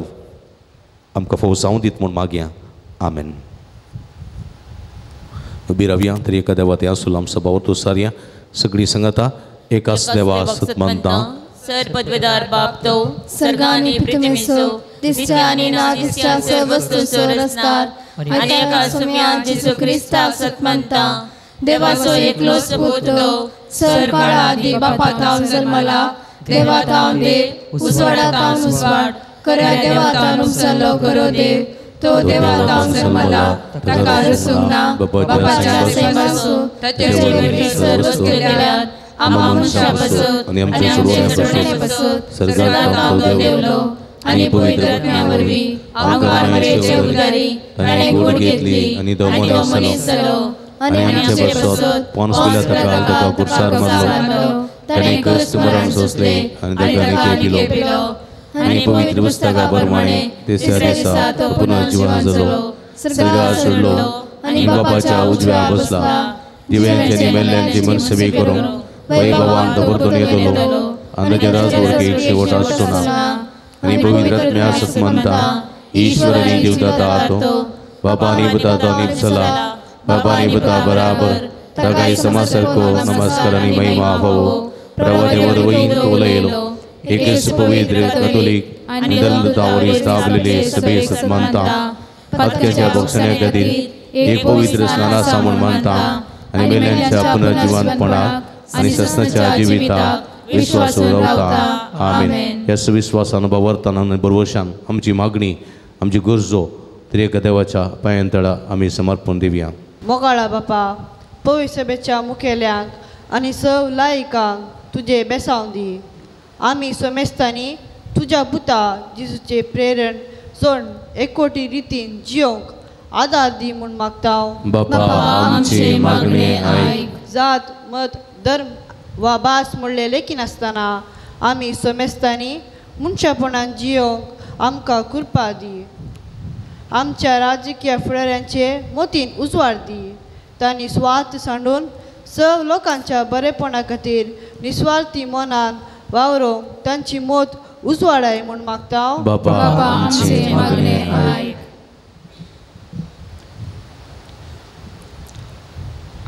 आमकां फावो जावं दीत म्हूण मागया. आमेन. उबी रावया तरी एका देवा ते आसूल आमचो भाव सारया सगळी संगता एकाच देवा सत मानता. सर पदवेदार बाप तो सर्गानी पृथ्वीसो दिसच्या आणि ना दिसच्या सर्व वस्तूंचो रचणार आणि एका सुम्या जेजू क्रिस्ताक सत मानता. देवाचो एकलोच पूत तो सर काळा आदी बापा थावन जल्मला, देवा थावन देव, उजवाडा थावन उजवाड, खऱ्या देवा थावन उपसलो खरो देव, तो देवा थावन जल्मला, ताका रचूंक ना, बापाच्या सैमासू ताचे वरवीं सर्व वस्तू केल्यात, आम्हा मनशां पासत आनी आमचे सोडणे पासत सर्गांत तो देवलो आनी पवित्र आत्म्या वरवीं आमकां मरेचे उदारी ताणें गोड घेतली आनी तो मनीस जालो आनी आमचे पासत पोन्स पिलाताक ताका कुर्सार मारलो, ताणें क्रिस्त मरण सोंसलें आनी ताका निकेपिलो आनी पवित्र पुस्तका प्रमाणे तिसऱ्या दिसा तो पुनर्जिवन जालो, सर्गार चडलो आनी बापाच्या उजव्या बसला, दिव्यांची आनी मेल्ल्यांची मनसबी करूंक वैभवान तो परतून येतलो आनी ताच्या राजवडकेक शेवट आसचो ना. आनी पवित्र आत्म्या सत मानता, ईश्वर आनी देवदाता तो बापा आनी पुता तो निपसला, बापा आनी पुता बराबर ताकाय समासारको नमस्कार आनी महिमा फावो. प्रभु वरवीं तो उलयलो, एकच पवित्र कथोलीक आनी धर्मदूता स्थापलेले सभे सत मानता, पातक्याच्या भोगसण्या खातीर एक पवित्र स्नान आसा म्हूण मानता आनी मेल्यांच्या पुनर्जिवनपणाक आनी ससनाच्या जिविताक विश्वास रावता. आमेन. ह्या विश्वासान बावरतान आनी बरवशान आमची मागणी आमची गरजो त्रिएक देवाच्या पांयांतळा आमी समर्पण दिवया. मोगाळा बापा, पवित्र सभेच्या मुखेल्यांक आनी सव लायकांक तुजें बेसांव दी. आमी सोमेस्तांनी तुज्या पुता जेजूचें प्रेरण सोड एकोटी रितीन जियोंक आदार दी म्हूण मागता. बापा आमचे मागणे आयक. जात मत धर्म वा भास म्हणलें लेखिनासतना आमी सोमेस्तांनी मनशापणान जियोंक आमकां कृपा दी. आमच्या राजकीय फुडाऱ्यांचे मोतीन उजवाड दी. तांणी स्वार्थ सांडून सव लोकांच्या बरेपणा खातीर निस्वार्थी मनान वावरोंक तांची मोत उजवाडाय म्हूण मागता. बापा आमचे मागणे आयक.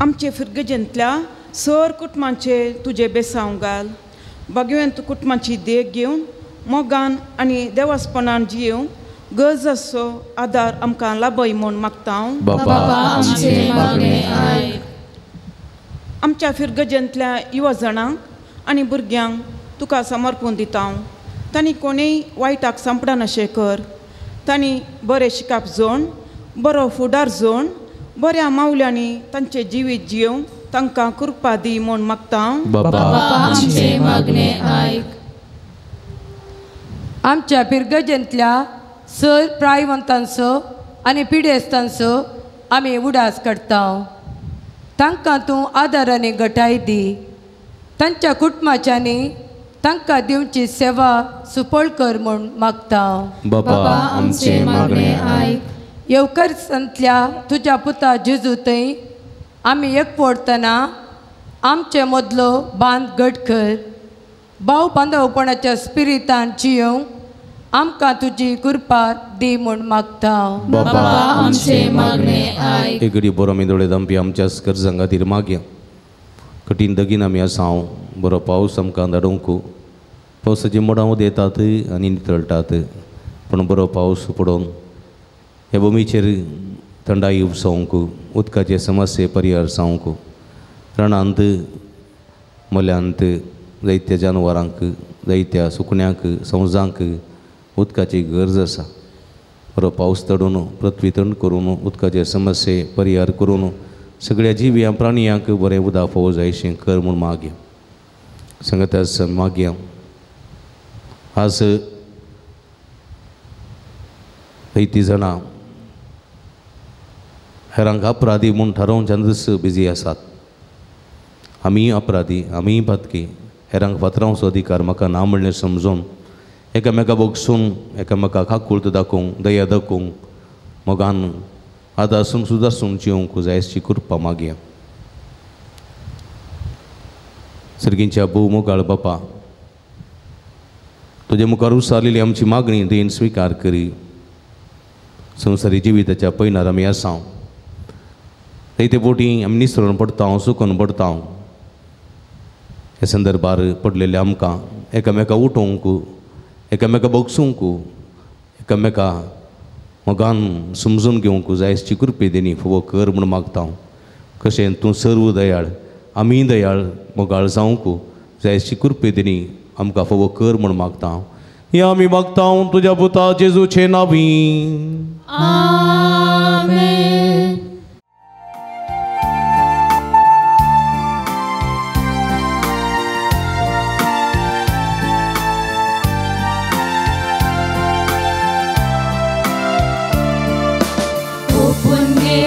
आमचे फिरगजेंतल्या सर कुटुंबांचे तुजे बेसांव घाल. भाग्यवंत कुटुंबाची देख घेवन मोगान आनी देवासपणान जियेवन गरज आसचो आदार आमकां लाभय म्हूण मागता. बापा आमचें मागणें आयक. आमच्या फिरगजेंतल्या युवा जाणांक आनी भुरग्यांक तुका समर्पून दिता. तांणी कोणूय वायटाक सांपडनाशें कर. तांणी बरें शिकप जोण, बरो फुडार जोण, बऱ्या मावल्यांनी तांचें जिवीत जियोवंक तांकां कृपा दी म्हूण मागता. बापा आमचें मागणें आयक. आमच्या पिरगजेंतल्या सर प्रायवंतांचो आनी पिडेस्तांचो आमी उडास करता. तांकां तूं आदार आनी गटाय दी. तांच्या कुटुंबाच्यांनी तांकां दिवची सेवा सुपळ कर म्हूण मागता. बापा आमचें मागणें आयक. येवकरसांतल्या तुज्या पुता जेजू थंय आमी एकवटतना आमचे मदलो बांद घट कर. भाव बांदवपणाच्या स्पिरितान जियोवंक आमकां तुजी कृपा दी म्हूण मागता. बापा आमचें मागणें आयक. एक घडी बरो मेंदोळे दमपी आमच्या गरजां खातीर मागया. कठीण दगीन आमी आसा. हांव बरो पावस आमकां धाडूंक. पावसाची मोडां येतात आनी नितळटात, पूण बरो पावस पडोवन ह्या भुमीचेर थंडाई उपसावंक, उदकाचे समस्ये परिहार जावंक, रानांत मल्यांत जायत्या जानवरांक, जायत्या सुकण्यांक, संवजांक उदकाची गरज आसा. बरो पावस तडून पृथ्वी थंड करून उदकाचे समस्ये परिहार करून सगळ्या जिव्या प्राणियांक बरें उदक फावो जायशें कर म्हूण मागया. सांगतास मागया. आज जायतीं जाणां हेरांक अपराधी म्हूण थारोवच्यानच बिजी आसात. आमीय अपराधी, आमीय पातकी. हेरांक फातरावचो अधिकार म्हाका ना म्हणलें समजून एकामेका बगसून, एकामेका काकुळट दाखोवंक, दया दाखोवंक, मोगान आदासून सुदासून जिवंक जायची कृपा मागया. सर्गींच्या भोव मोगाळ बापा, तुजे मुखार उसारलेली आमची मागणी देन स्विकार करी. संवसारी जिविताच्या पयनार आमी आसा. जायते बोटी आमी निसरून पडटा, सुकून पडटा. ह्या संदर्भार पडलेले आमकां एकामेका उठोवंक, एकामेका बगसूंक, एकामेका मोगान समजून घेवंक जायची कृपे देनी फावो कर म्हूण मागता. कशें तूं सर्व दयाळ, आमी दयाळ मोगाळ जावंक जायची कृपे देनी आमकां फावो कर म्हूण मागता. ह्या आमी मागता तुज्या पुता जेजूचे नांवी. आमेन.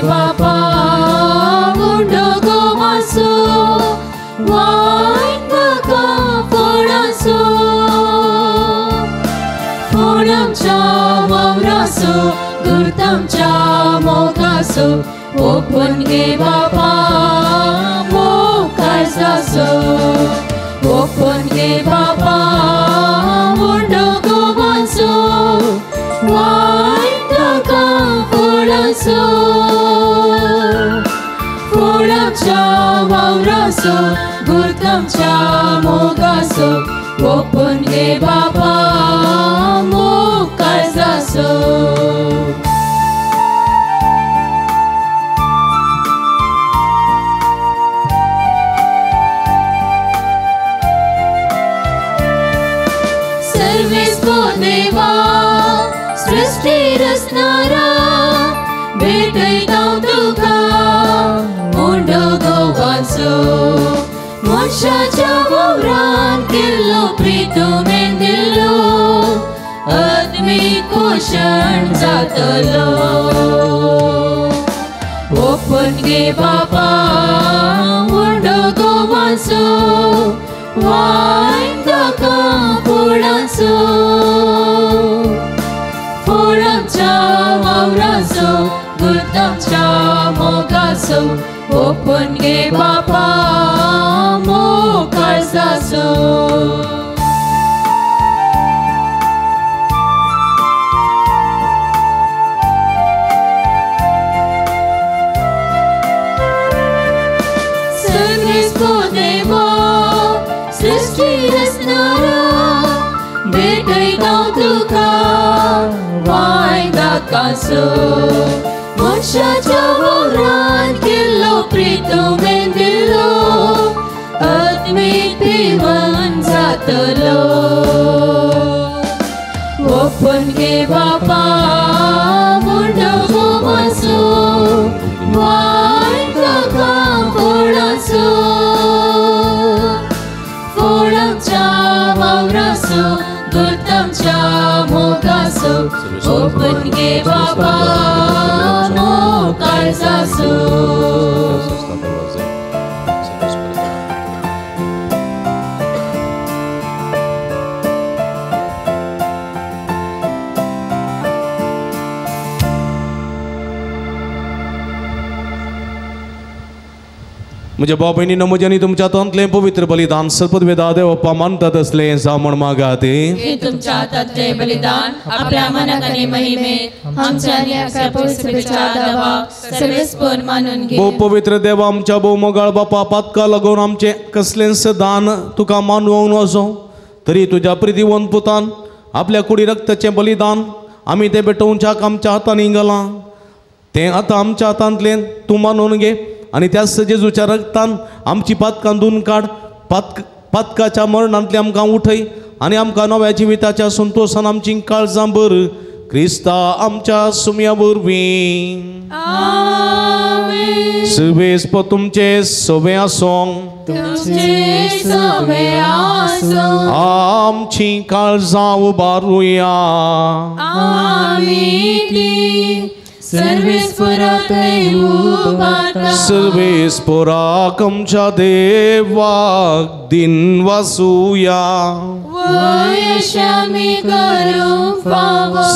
बापा उंडो गोवासो वायन म्हाका फोडासो, फोडांच्या वावरासो, गुर्तांच्या मोगासो, ओपन गे बापा मोकाळजासो, ओपन गे बापा उंडो गोवासो वायन म्हाका फोडासो, फोडांच्या वावरासो, गुर्तांच्या मोगासो, ओपन गे बापा मोकाळजासो. सर्वेस्पो देवा सृष्टी रचणारा, भेटयता तुका उंडो गोवाचो, मनशाच्या वावरान केल्लो प्रितुमेन दिल्लो आत्मीक पोशण जातलो. ओपन गे बापा उंडो गोवाचो, वायन ताका फोडाचो, फोडांच्या वावराचो, गुर्तांच्या मोगाचो, ओपन गे बापा मोकाळजाचो. आसो मनशाच्या वावरान केल्लो प्रितुमेन दिल्लो आत्मीक पिवन जातलो ओपन गे बापा मुंडो गोमासो वायट फोडासो फोडांच्या वावरासो गुर्तांच्या मोगासो ओपन गे बापा मोग काळजासो. म्हज्या भाव भयणीनो म्हज्या आनी तुमच्या हातांतलें पवित्र बलिदान सर्पदवेदा देवप्पा मानतात असलें जावं म्हण मागात. हे तुमच्या हातांतलें बलिदान आपल्या मनाक आनी महिमेक आमच्या आनी आमच्या पवित्रतेच्या देवाक सर्वेस्पर मानून घे. भोव पवित्र देवा आमच्या भोव मोगाळ बापा पातका लागून आमचें कसलेंच दान तुका मानवंक वचो तरी तुज्या प्रितीवंत पुतान आपल्या कुडी रक्ताचें बलिदान आमी तें भेटोवच्याक आमच्या हातांनी घालां तें आतां आमच्या हातांतलें तूं मानून घे आनी त्याच जेजूच्या रक्तान आमची पातकां धुवन काड पातकाच्या मरणांतली आमकां उठय आनी आमकां नव्या जिविताच्या संतोशान आमची काळजां भर क्रिस्ता आमच्या सुम्या वरवीं. सर्वेस्पर तुमचे सवे आसूं आमची काळजां उबारुया. सर्वेस्पराक आमच्या देवाक दिन वासूया.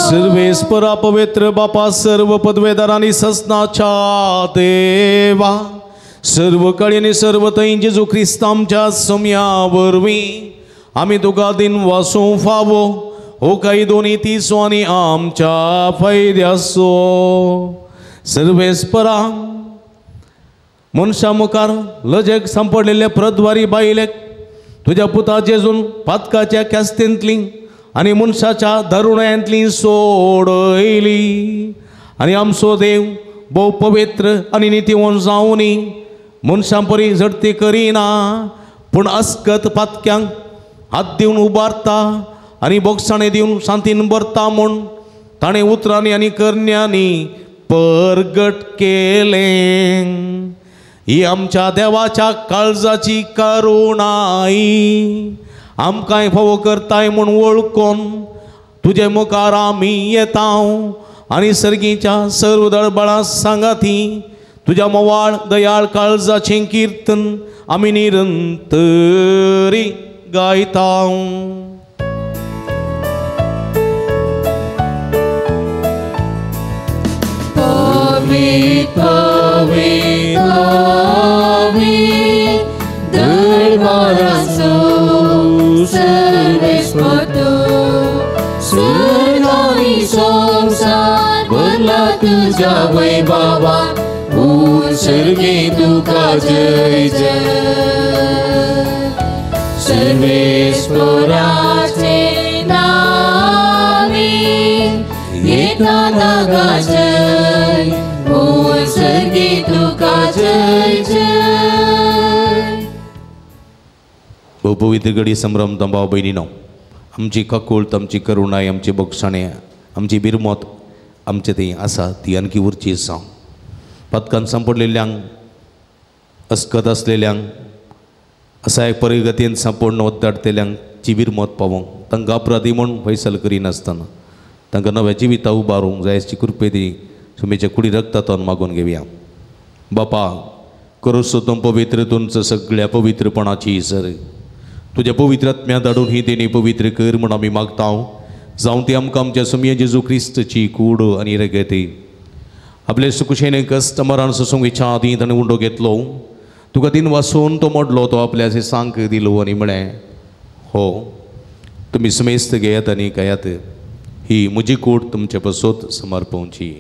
सर्वेस्परा पवित्र बापा सर्व पदवेदारांनी ससनाच्या देवा सर्व कडेन सर्व थंय जेजू क्रिस्त आमच्या सम्या वरवीं आमी तुका दिन वासूं फावो हो काही दोन्ही तिसो आनी आमच्या फायद्याचो. सर्वेस्परा मनशा मुखार लजेक सांपडलेले प्रद्वारी बायलेक तुज्या पुता जेजून पातकाच्या ख्यास्तेंतली आनी मनशाच्या दारुण्यांतली सोडयली आनी आमचो देव भोव पवित्र आनी नितीवंत जावनी मनशां परी झडती करिना पूण अस्कत पातक्यांक हात दिवन उबारता आनी बोगसाणें दिवन शांतीन भरता म्हूण ताणें उतरांनी आनी करण्यांनी परगट केलें. ही आमच्या देवाच्या काळजाची करुणाई आमकांय फावो करताय म्हूण वळखून तुजे मुखार आमी येता आनी सर्गीच्या सर्व दळबळा सांगाती तुज्या मोवाळ दयाळ काळजाचें किर्तन आमी निरंतरी गायता. पवित्र पवित्र पवित्र दरबाराचो सर्वेस्पर स्वर्ग आनी संवसार भरला तुज्या वैभवान उत्सर्गे तुका जय जय. सर्वेस्पराचे नावे येता ताका जय उत्सर्गे तुका जय जय. भोव पवित्र घडी संभ्रम भाव भयणीनो आमची काकूळत आमची करुणाय आमची बोगसाणें आमची बिरमत आमचे थंय आसा ती आणखी उरची आसा. पातकान सांपडलेल्यांक अस्कत आसलेल्यांक असा एक परिगतीन सांपडून वद्दाडटेल्यांक ची बिरमत पावोवंक तांकां अपराधी म्हूण फैसल करिनासतना तांकां नव्या जिविता उबारूंक जाय अशी कृपे दी सुमेच्या कुडी रक्तांतून मागून घेवया. बापा करोसो तूं पवित्र तुमचं सगळ्या पवित्रपणाची सर तुज्या पवित्र आत्म्या धाडून ही देणी पवित्र कर म्हूण आमी मागता. जावं ती आमकां आमच्या सुमये जेजू क्रिस्तची कूड आनी रगती आपले सुकुशेन कश्ट मरण सोसूंक इच्छा आदी ताणें उंडो घेतलो तुका दिन वासून तो मोडलो तो आपल्या सांक दिलो आनी म्हळें हो तुमी समेस्त घेयात आनी खायात ही म्हजी कूड तुमचे पसत समर्पवची.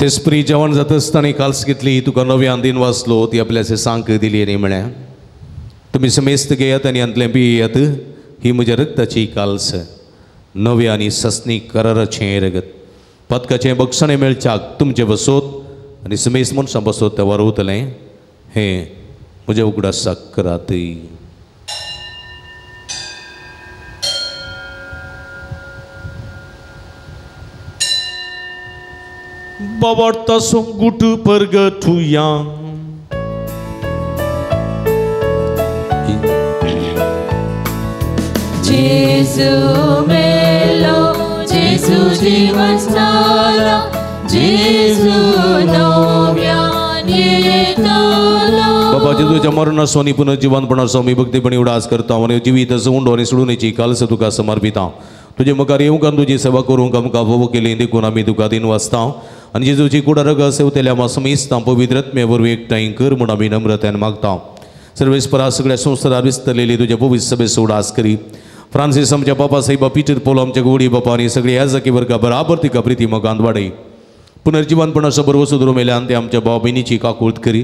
तेसपरी जेवण जाता आसतना काल्स घेतली तुका नव्यान दिन वाचलो ती आपल्या सांक दिली आनी म्हळें तुमी समेस्त घेयात आनी हांतलें पियात. ही म्हज्या रक्ताची काल्स, नव्या आनी ससनी कराराचें रगत. पदकाचें बक्षणें मेळच्याक तुमचें बसोत आनी समेस्त मनशां बसोत तें वरवतलें. हें म्हज्या उगडासाक करात. बाबा संगूट परगटुया. जेजू मेलो, जेजू जीवन जाला, जेजू नव्यान येतलो. बाबा जेजूच्या मरणाचो आनी पुनर्जीवनपणाचो आमी भक्तीपणी उडास करता आनी जिवीत उंडो आनी सोडूनेची कालस तुका समर्पिता. तुजे मुखार येवंक आनी तुजी सेवा करूंक आमकां फावो केली देखून आमी तुका दिन वाचता आनी जेजूची कुडा रगत सेवतेल्या आमकां समेस्तां पवित्र आत्मे वरवीं एकठांय कर म्हूण आमी नम्रतायेन मागता. सर्वेस्परा सगळ्या संवसारार विस्तरलेली तुज्या पवित्र सभेचो उडास करी. फ्रांसीस आमच्या बाबा साहेबा, पीटर पोल आमच्या गोडी बापा आनी सगळे ह्या जाकी वर्गा बराबर तिका प्रिती मोगान वाडय. पुनर्जीवनपणाचो बरवसो धरून मेल्यान ते आमच्या भाव भयणीची काकूळत करी.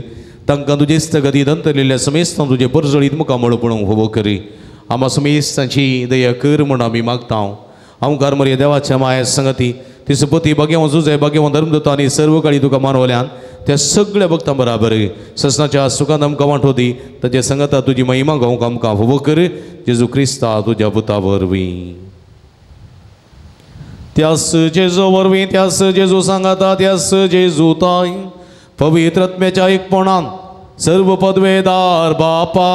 तांकां तुजे स्थगती दंतरलेल्या समेस्तां तुजें परजळीत मुखामळ पळोवंक फावो करी. आमा समेस्तांची दया कर म्हूण आमी मागता. हांव मरे देवाच्या माया संगती तिसपती भाग्यवान जुजय भाग्यवान धर्मदत्त आनी सर्व काळी तुका मानवल्यान त्या सगळ्या भक्तां बराबर ससनाच्या सुखान आमकां वांटो दी. ताच्या संगता तुजी महिमा गावंक आमकां फावो कर. जेजू क्रिस्ता तुज्या पुता वरवीं. त्यास जेजू वरवीं, त्यास जेजू सांगाता, त्यास जेजू ताय पवित्र आत्म्याच्या एकपणान सर्व पदवेदार बापा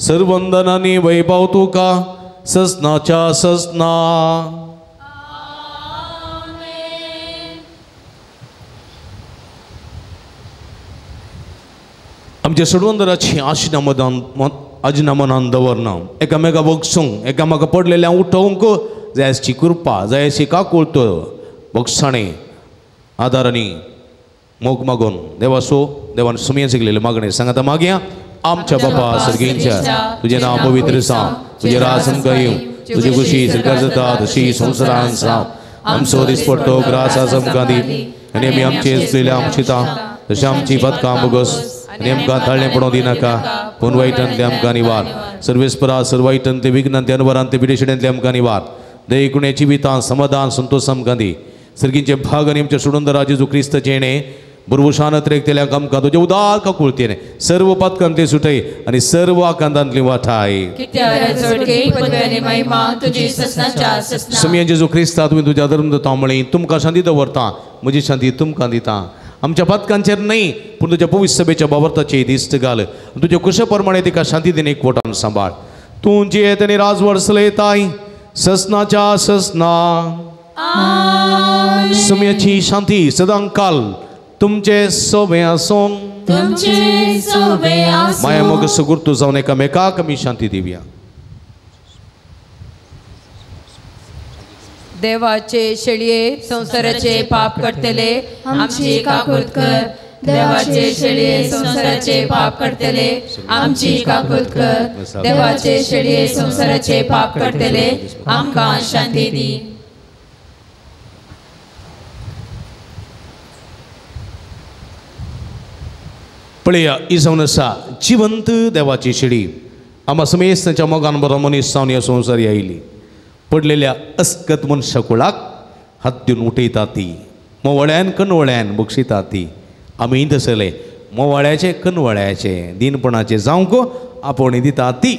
सर्वंदन आनी वैभव तुका ससनाच्या ससना. आमच्या सोडवंदराची आशिना मदान आजना मनान दवरना. एकामेका बगसूंक एकामेका पडलेल्या उठोवंक जायची कृपा जायची काकुळत बगसाणे आदार आनी मोग मागून देवासो देवान सुमयेन शिकलेले मागणे सांगाता मागया. आमच्या बापा सर्गींच्या तुजें नांव पवित्र जावं, तुजें राज आमकां येवं, तुजी खुशी सरकार जाता तशी संवसारान जावं. आमचो दिसपडटो ग्रास आज आमकां दी आनी आमी आमचे चुकलेल्या आमशिता तशें आमची पदकां बोगस आनी आमकां ताळणें पडोवंक दिनाका, पूण वायटांतले आमकां निवार. सर्वेस्परा सर्व वायटांतले विघ्नांतले अनवरांतले पिडेशिड्यांतले आमकां निवार. दयेकुणे जिवितां समाधान संतोष आमकां दी. सर्गींचे भाग आनी आमच्या सोडून जेजू क्रिस्ताचें येणें बुरबुशान त्रेकतेल्या आमकां तुजे उदार काकुळतेन सर्व पातकांतले सुटय आनी सर्व आकांतांतली वाठाय. समिया जेजू क्रिस्ता तुवें तुज्या धर्म दिता म्हळी तुमकां शांती दवरता, म्हजी शांती तुमकां दिता. आमच्या पातकांचेर न्हय पूण तुज्या पवित्र सभेच्या बाबर्ताचेर दिश्ट घाल. तुज्या कुशे प्रमाणे तिका शांती दिवन एकवटान सांबाळ. तूं जियेत आनी राजवट चलयताय ससनाच्या ससना. समयाची शांती सदांकाल तुमचे सोबे आसूं. माया मोग सगुर्तू जावन एकामेकाक आमी शांती दिवया. देवाचे शेळये संवसाराचे पाप करतले आमची काकूत कर. देवाचे शेळये संवसाराचे पाप करतले आमची काकूत कर. देवाचे शेळये संवसाराचे पाप करतले आमकां शांती दी. पळया ही जावन आसा जिवंत देवाची शेळी. आमा समेस्तांच्या मोगान बरो मनीस जावन ह्या संवसारी आयली. पडलेल्या अस्कत मनशा कुळाक हात दिवन उठयता ती, मोवळ्यान कनवळ्यान बक्षिता ती. आमी तसले मोवाळ्याचे कनवळ्याचे दिनपणाचे जावंक आपोवणी दिता ती.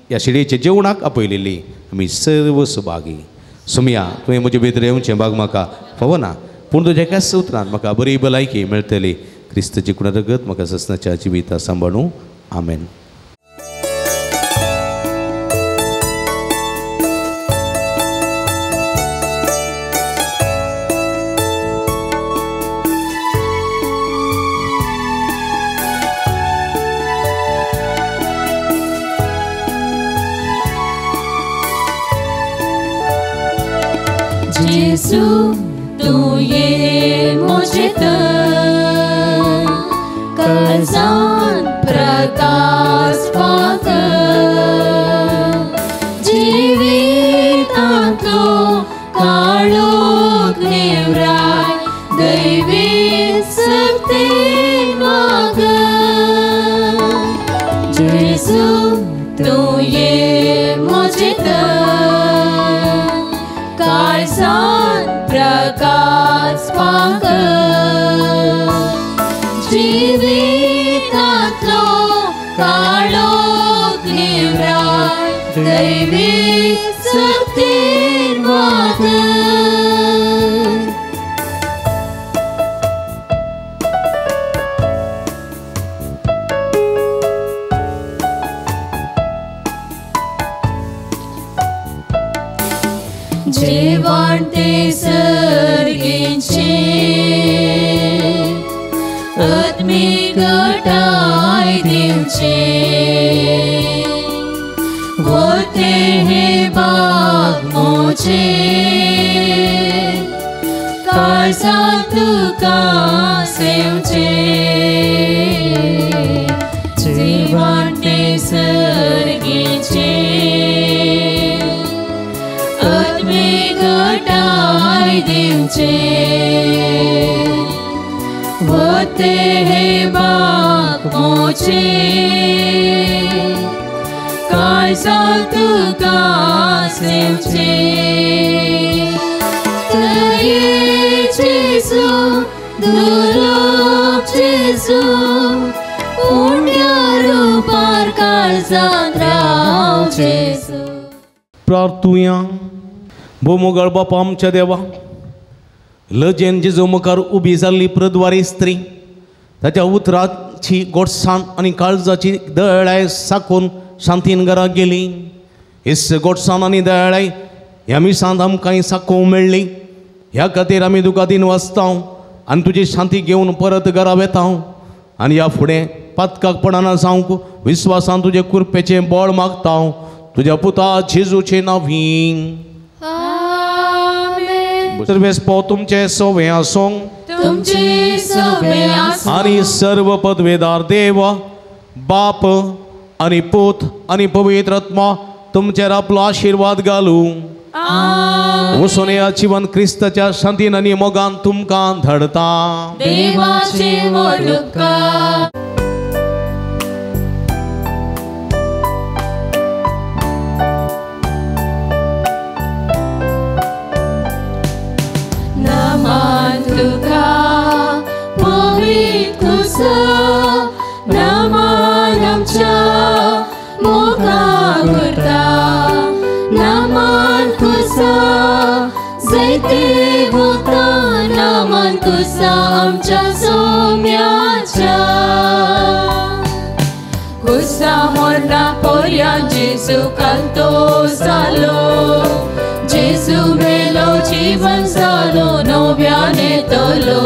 ह्या शेळयेच्या जेवणाक आपयलेली आमी सर्व सुभागी. सुमया तुवें म्हजे भितर येवचें बाग म्हाका फावना, पूण तुज्या एकाच उतरान म्हाका बरी भलायकी मेळटली. क्रिस्ताची कुणा रगत म्हाका ससनाच्या जिविता सांबाळूं. आमेन. जेजू तूं ये म्हजे तर काळजान प्रकाश पाकर जिवितांतलो काळोख नेवराय दैवी शक्तीन वागर. जेजू वचपाक जिवितांतलो काळोख निवराय दैवी शक्तीन वात जेवण ते सर्गींचे आत्मीक गटाय दिवचे वते हे बाग मोचे काळजांत तुका सेवचे जेवण ते सर्गींचे आत्मीक गटाय दिवचे वते हे बाग मोचे काळजांत तुका सेवचे तये जेजू दुर्लभ जेजू उंड्या रुपार काळजांत राव जेजू. प्रार्थुया. भोमोगाळ बापा आमच्या देवा, लजेन जेजू मुखार उबी जाल्ली प्रद्वारी स्त्री ताच्या उतराची गोडसाण आनी काळजाची दयाळाय साकून शांतीन घरा गेली. हेच गोडसाण आनी दयाळाय ह्या मिसांत आमकां साकोवंक मेळ्ळी. ह्या खातीर आमी तुका दिन वाचता आनी तुजी शांती घेवन परत घरा वेता आनी ह्या फुडें पातकाक पडना जावंक विस्वासान तुजे कृपेचें बळ मागता तुज्या पुता जेजूचे नांवी. सर्वेस्पो तुमचे सोवे आसूं आनी सर्व पदवेदार देव बाप आनी पूत आनी पवित्र आत्मा तुमचेर आपलो आशिर्वाद घालूं. वचून ह्या जिवन क्रिस्ताच्या शांतीन आनी मोगान तुमकां धाडता. देवाचे व्हड उपकार. नमन तुका पवित्र कुसा नमन आमच्या मोगा करता नमन कुसा जैते वता नमन कुसा आमच्या सोम्याच्या कुसा मोरना पोरयान जेजू कांतो जालो जेजू मेलो जीवन जालो नव्याने तलो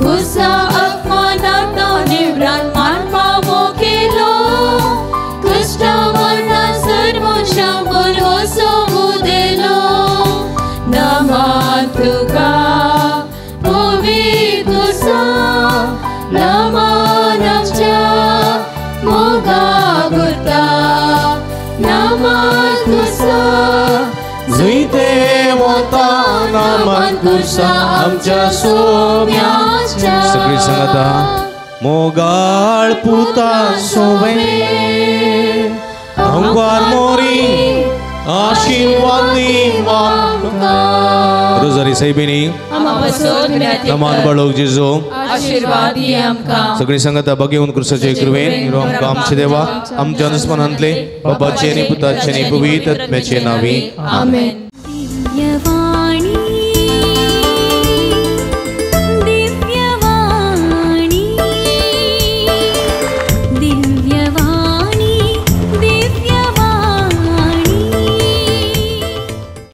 कुसा अपमानात निवरान मान पावो केलो कश्टा मरणा सर्व शांबर होसो दिलो नमन तुका पवित्र कुसा नमन आमच्या मोगा करता नमन कुसा जैते वता नमन कुसा आमच्या सोम्याच्या. सगळी सांगता मोगाळ पुता सोवे अंगार मोरी आशीर्वाद रोजारी साहेबिनी नमन बाळोक जेजू आशीर्वाद दी आमकां. सगळी सांगता बघेवन क्रुसाचे कृपेन आमकां आमचे देवा आमच्या अनुस्मरणांतले बाबाचे आनी पुताचे आनी पवित्र आत्म्याचे नांवी. आमेन.